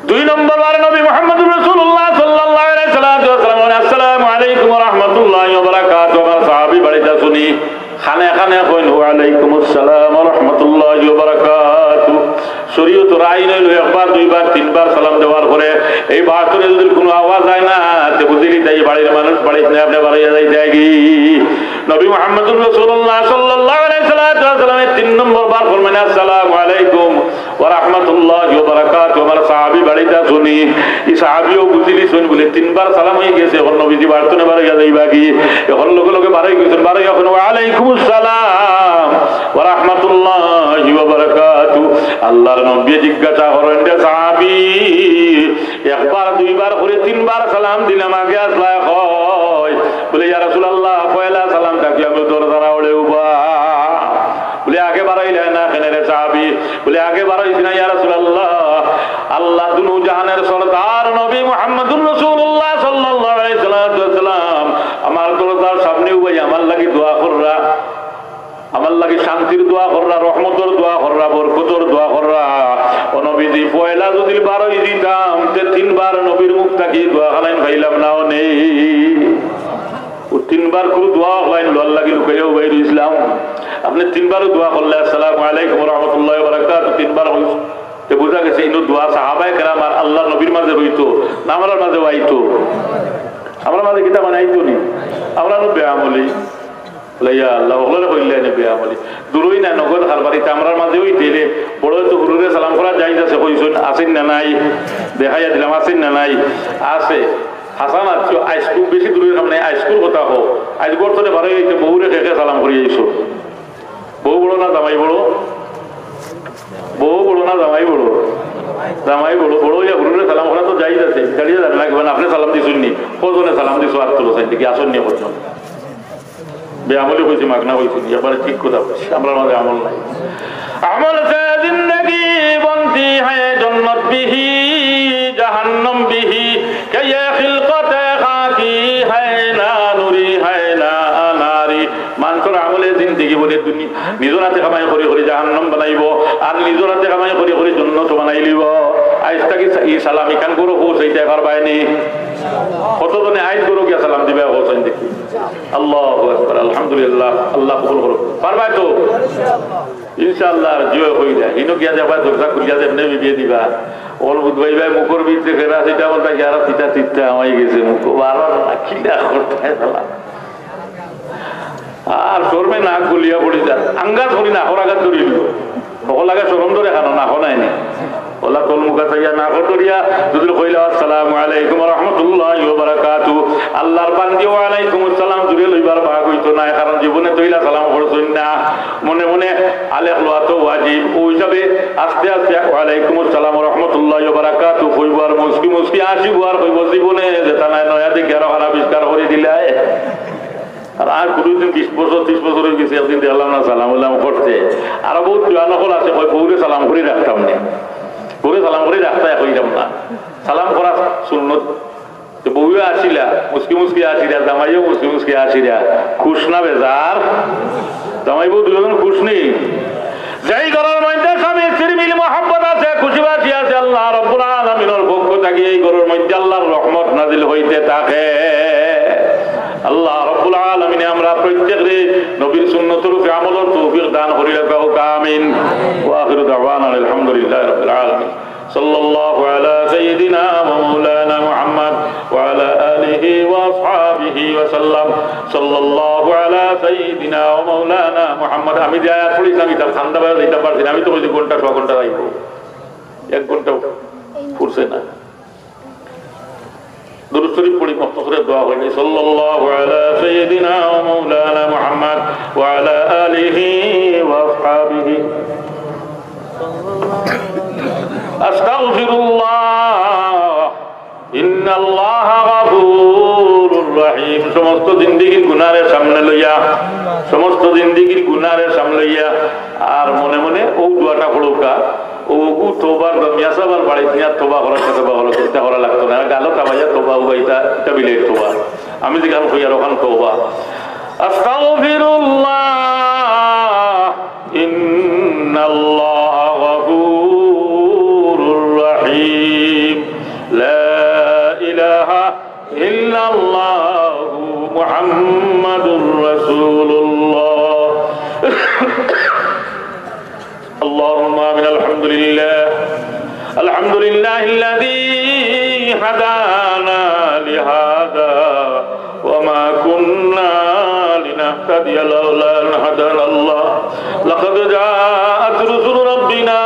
দুই নম্বর বার নবী মুহাম্মদুর রাসূলুল্লাহ সাল্লাল্লাহু আলাইহি ওয়াসাল্লাম, "আসসালামু আলাইকুম ওয়া রাহমাতুল্লাহি ওয়া বারাকাতুহু।" আমার সাহাবী বাড়িত আছইন নি? কানে কানে কইন, "ওয়া আলাইকুম আসসালাম ওয়া রাহমাতুল্লাহি ওয়া বারাকাতুহু।" শরীয়তর আইন অইলো একবার, দুইবার, তিনবার সালাম দেওয়ার পরে এই বাড়িত যদি কুনু আওয়াজ আয় না, তে বুঝিলিতা ই বাড়ির মানুষ বাড়িত নাই, আপনে বারইয়া যাইতা গি। নবী মুহাম্মদুর রাসূলুল্লাহ সাল্লাল্লাহু আলাইহি ওয়াসাল্লামে তিন নম্বর বার ফরমাইন, "আসসালামু আলাইকুম ওয়া রাহমাতুল্লাহি ওয়া বারাকাতুহু।" আমার সাহাবী বাড়িত আছইন নি? ই সাহাবীও বুঝিলিছইন বুলে তিনবার সালাম অইগেছে, অখন নবীজি বাড়িত থনে বারইয়া যাইবা গি। অখন লগে লগে বারই গেছইন, বারইয়া কইন, "ওয়া আলাইকুমুস সালাম ওয়া রাহমাতুল্লাহি ওয়া বারাকাতুহু।" আল্লাহর নবীয়ে জিজ্ঞাসা করইন, "রে সাহাবী, একবার, দুইবার করি তিনবার সালাম দিলাম, আগে আসলায় কই?" বুলে, "ইয়া রাসূলুল্লাহ, পয়লা সালাম থাকি আমি দরজার আওড়ে উবা।" বুলে, "আগে বারইলায় না কেনে রে সাহাবী?" বুলে, "আগে বারইছি না ইয়া রাসূলুল্লাহ, আল্লাহ দুনু জাহানের সরদার নবী মুহাম্মদুর রাসূলুল্লাহ সাল্লাল্লাহু আলাইহি ওয়াসাল্লাম আমার দরজার সামনে উবাই আমার লাগি দোয়া কররা।" আমার লাগি শান্তির দোয়া কররা, রহমতর দোয়া কররা, বরকতর দোয়া কররা। ও নবীজি, পয়লা যদি বারই দিতাম, তে তিনবার নবীর মুখ থাকি দোয়া খানাইন পাইলাম না অনে। ও তিনবার কুনু দোয়া অকলাইন লওয়ার লাগি লুকাইয়াও বাইর ইসলাম। আপনে তিনবারও দোয়া করলে, "আসসালামু আলাইকুম ওয়া রাহমাতুল্লাহি ওয়া বারাকাতুহু", তিনবার অইছে। তে বুঝা গেছে, ইনো দোয়া সাহাবায়ে কেরাম আর আল্লাহর নবীর মাঝে অইতো, না আমরার মাঝে আইতো? আমরার মাঝে কিতা মানে আইতো নি? আমরা তো বেআমলি। বুলে, "ইয়া আল্লাহ, অকলরে কইলে এনে বেআমলি।" দূরই না, নগদ কারবার। ইতা আমরার মাঝে অইতে অইলে বড় তো হুরুরে সালাম করা জায়েজ আছে, কইছইন, আছইন না নাই? দেখাইয়া দিলাম, আছইন না নাই? আছে। হাসান আছো, আইজ খুব বেশি দূরই কাম নাই, আইজকুর কথা কও। আইজ ঘর থনে বারই অইতে বউরে কে কে সালাম করি আইছো। বউ বড় না জামাই বড়? বউ বড় না জামাই বড়? জামাই বড়। বড় অইয়া হুরুরে সালাম করা তো জায়েজ আছে, গাড়িয়ে যাবে না, কিবা আপনে সালাম দিছইন নি? কজনে সালাম দিছো? আর তো বসাই দেখি, আছইন নি কজন? বেআমলি কইছি, মাগনা কইছি নি? একবারে ঠিক কথা কইছি, আমরার মাঝে আমল নাই। عمل سے زندگی بنتی ہے جنت بھی، جہنم بھی، کہ یہ خلقت خاکی ہے، نہ نوری ہے نہ ناری۔ মানষর আমলে জিন্দেগি বনে দুনি-, নিজর আতে কামাই করি করি জাহান্নাম বানাইবো, আর নিজর আতে কামাই করি করি জন্নত বানাইলিবো। আইজ থাকি সা-, ই সালাম ইখান ঘরো পৌঁছাইতায় পারবায় নি? কতজনে আইজ ঘরো গিয়া সালাম দিবায়, পৌঁছাইন দেখি। আল্লাহু আকবার, আলহামদুলিল্লাহ, আল্লাহ কবুল করো। পারবায় তো? ইনশাআল্লাহ, আর জিও কই যায়। হিনো গিয়া দেখবা, দরজা খুলিয়া যেমনে বিবিয়ে দিবা। অকল বুধবাই ভাই মুখর ভিতরে ফেরা, সেটা বলতা কি আর তিতা তিতা আমাই গেছে মুখ। বারবার কিলা করতে হয় শালা। আর শরমে নাক গলিয়া পড়ি যায়। আঙ্গাজ করি নাকর আগাত ধরিল। হকল আগে শরম ধরে কেনে, নাকো নায়নি। অলা তলমুখা চাইয়া নাকো ধরিয়া যদি কইলা, "আসসালামু আলাইকুম ওয়া রাহমাতুল্লাহি ওয়া বারাকাতুহু।" আল্লার বান্দি ওয়া আলাইকুম আসসালাম জুরে লইবার ভাগ অইতো নায়, কারণ জীবনে তো ইলা সালাম করছইন না। মনে মনে আলেক লওয়া তো ওয়াজিব। অউ হিসাবে আস্তে আস্তে "ওয়া আলাইকুম আসসালাম ওয়া রাহমাতুল্লাহি ওয়া বারাকাতুহু" কইবো আর মুচকি মুচকি হাসিবো আর কইবো, "জীবনে যেতা নায় নয়া দেখি আরো খান আবিষ্কার করি দিলায়।" আর, আর কুনুদিন বিশ বছর, ত্রিশ বছর অই গেছে, একদিন দেখলাম না সালাম উলাম করতে। আর বউত জোয়ান অকল আছে, কয়, "বউরে সালাম করি রাখতাম নি, বউরে সালাম করি রাখতা, কইরাম না।" সালাম করা সুন্নত। তো বউও আসিলা, মুচকি মুচকি আসিলা, জামাইও মুচকি মুচকি আসিলা। খুশ না বেজার? জামাই বউ দুইজন খুশ নি? যেই ঘরর মধ্যে স্বামী স্ত্রীর মিল মহব্বত আছে, খুশি বাসি আছে, আল্লাহ রাব্বুল আলামিনর পক্ষ থাকি এই ঘরর মধ্যে আল্লাহর রহমত নাজিল হইতে থাকে। আল্লাহ রাব্বুল আলামিনে আমরা প্রত্যেকরে নবীর সুন্নতর উপরে আমলর তৌফিক দান করি রাখউক, আমিন। ওয়া আখিরু দাওয়ানা আলহামদুলিল্লাহি রাব্বিল আলামিন। সাল্লাল্লাহু আলা সাইয়্যিদিনা ওয়া মাওলানা মুহাম্মদ ওয়া আলা আলিহি ওয়া আসহাবিহি ওয়া সাল্লাম। সাল্লাল্লাহু আলা সাইয়্যিদিনা ওয়া মাওলানা মুহাম্মদ। আমি যে আয়াত পড়ছিলাম, ইটা ঠান্ডা বাজার, ইটা পারছি না। আমি তো কইছি ঘন্টা, সোয়া ঘন্টা লাগবো, এক ঘন্টা ফুরছে না। দুরূদ শরীফ পড়ি, মখতসরে দোয়া করি, সাল্লাল্লাহু আলা সাইয়্যিদিনা ওয়া মাওলানা মুহাম্মদ ওয়া আলা আলিহি ওয়া আসহাবিহি। আস্তাগফিরুল্লাহ, ইন্নাল্লাহা গাফুরুর রাহিম। সমস্ত জিন্দেগির গুনারে সামনে লইয়া, সমস্ত জিন্দেগির গুনারে সামনে লইয়া, আর মনে মনে অউ দোয়াটা পড়উক্কা, অগু তওবার দমিয়া সাবার বাড়িত নিয়া তওবা করার সাথে তওবা করা, চিন্তা করা লাগতো না। গালো তাবাইয়া তওবা উবাইতা, ইটা বিলের তওবা। আমি যেখান কই আর ওখান তওবা। আস্তাগফিরুল্লাহ, ইন্নাল্লাহা গাফুরুর রাহিম। লা ইলাহা ইল্লাল্লাহু মুহাম্মাদুর রাসূলুল্লাহ। اللهم آمين. الحمد لله. الحمد لله الذي هدانا لهذا وما كنا لنهتدي لولا أن هدانا الله. لقد جاءت رسل ربنا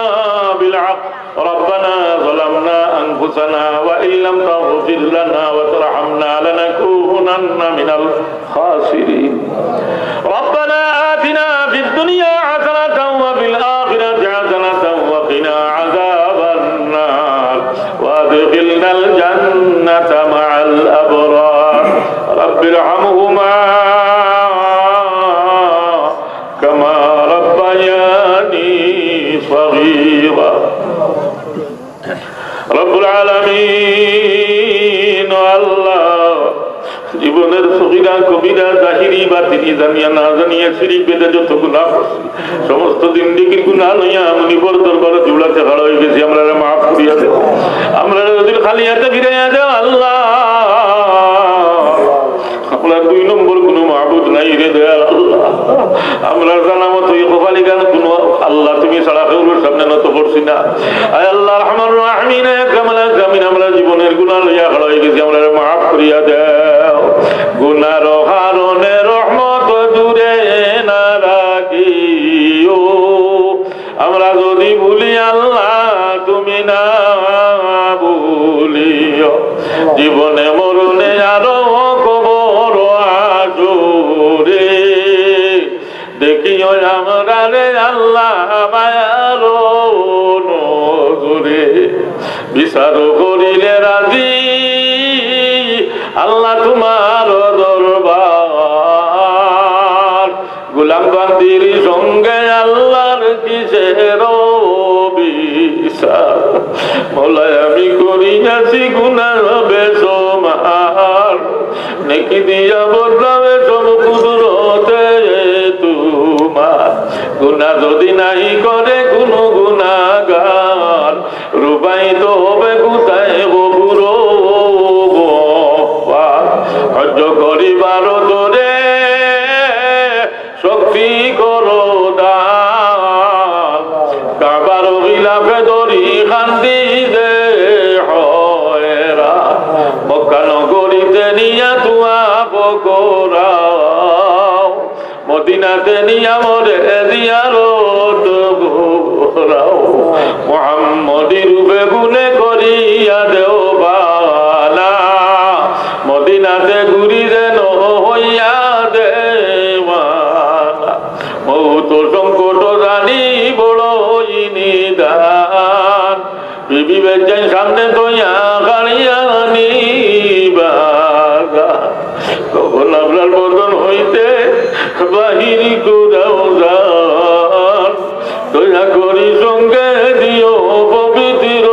بالحق. ربنا ظلمنا أنفسنا وإن لم تغفر لنا وترحمنا لنكونن من الخاسرين. ربنا آتنا في الدنيا حسنة وفي الآخرة حسنة وقنا عذاب النار وأدخلنا الجنة مع الأبرار. رب ارحمهما كما ربياني صغيرا. রব্বুল আলামিন, ও আল্লাহ, জীবনের সগীরা কবিরা, জাহিরি বাতিনি, জানিয়া না জানিয়া, শিরিক বেদাত যত গুনাহ করছি, সমস্ত জিন্দেগির গুনাহ লইয়া মুনিবর দরবারে জুড়াতে খাড়া অই গেছি, আমরারে মাফ করিয়া দেও, আমরারে যদি খালি হাতে ফিরাইয়া দেও আল্লাহ। আমরার দুই নম্বর কুনু মাবুদ নাই রে দয়াল আল্লাহ। আমরার জানা মতো ই কপালিখান কুনু আল্লাহ তুমি ছাড়া কেউর সামনে নত করছি না। আয় আল্লাহ আরহামার রাহিমিন, আয় আকরামাল আকরামিন, আমরার জীবনের গুনাহ লইয়া খাড়া অই গেছি, আমরারে মাফ করিয়া দেও। গুনার কারণে রহমত দূরে না রাখিও। আমরা যদি ভুলি আল্লাহ, তুমি না ভুলিও। জীবনে মরণে আরো কবর হাশরে, দেখিও আমরারে আল্লাহ মায়ার নজরে। বিচার করিলে রাজি আল্লাহ তোমার দরবার। গোলাম বান্দির সঙ্গে আল্লাহর কিসের বিচার? মওলা, আমি করিয়াছি গুনাহ বেসুমার, নেকি দিয়া বদলাবে সব কুদরতে তোমার। গুনাহ যদি নাই করে কুনু গুনাহগার, রুবাই তো হবে কোথায় গো বুড়ো গো বাপ? হজ করিবার তরে শক্তি করো দান, কাবার গিলাফে দড়ি খান্দি যে হয়রা, মক্কা নগরীতে নিয়া তুয়া বকরাও। মদিনাতে নিয়া মোরে জিয়ারত করাও, মোহাম্মদী রূপে গুণে করিয়া দেও বালা। মদিনাতে ঘুরি যেন হইয়া দেওয়ানা, মৌত সংকট জানি বড়ই নিদান। বিবি বেজান সামনে থইয়া কাড়িয়া নিবা। তখন আপনার বদন হইতে বাহির করাও জান। দয়া করি সঙ্গে দিও পবিত্র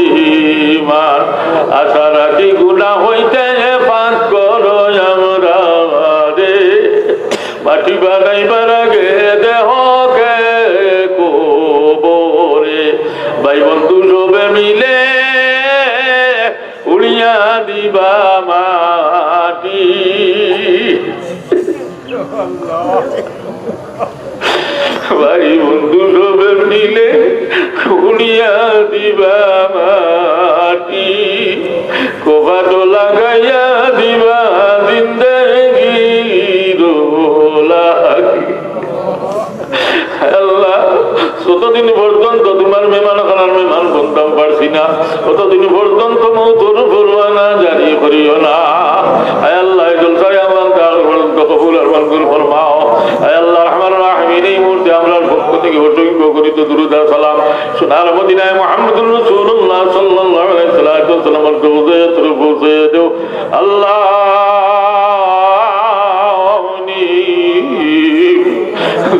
ইমান। আশা রাখি গুনা হইতে পাক করো আমরারে। মাটি বানাইবার আগে দেহকে কবরে ভাই বন্ধু সবে মিলে উড়িয়া দিবা মাটি। ভাই বন্ধু সবে মিলে উড়িয়া দিবা মাটি। কফাতো লাগাইয়া দিবা জিন্দেগির লাগি। আল্লাহ, যতদিন পর্যন্ত তোমার মেহমানখানার মেহমান বনতাম পারছি না, ততদিন পর্যন্ত মৌতর পরোয়ানা জারি করিও না। আয় আল্লাহ, এই জলসায় আমার দান পর্যন্ত কবুল আর মঞ্জুর ফরমাও। আয় আল্লাহ, রহমান রাহিমিন, এই মুহূর্তে আমরার পক্ষ থেকে অসংখ্য গণিত দুরূদ আর সালাম সোনার মদিনায় মুহাম্মদুর রাসূলুল্লাহ সাল্লাল্লাহু আলাইহি ওয়াসাল্লামর রওজায়ে শরীফ পৌঁছে দেও। আল্লাহ,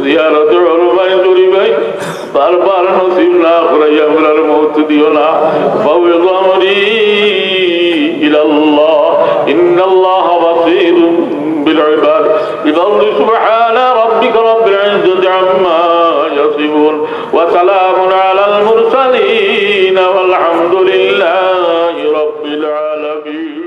জিয়ারতে হুরমায়ে শরীফাইন বারবার নসিব না করাইয়া আমরার মউত দিও না। ফাউইযু আমরি ইলাল্লাহ, ইন্নাল্লাহা বাসীরুম বিল ইবাদ। ইবাদি সুবহানা রাব্বিকা রাব্বিল ইজ্জাতি আম্মা ইয়াসিফুন, ওয়া সালামুন আলাল মুরসালিন, ওয়াল হামদুলিল্লাহি রাব্বিল আলামিন।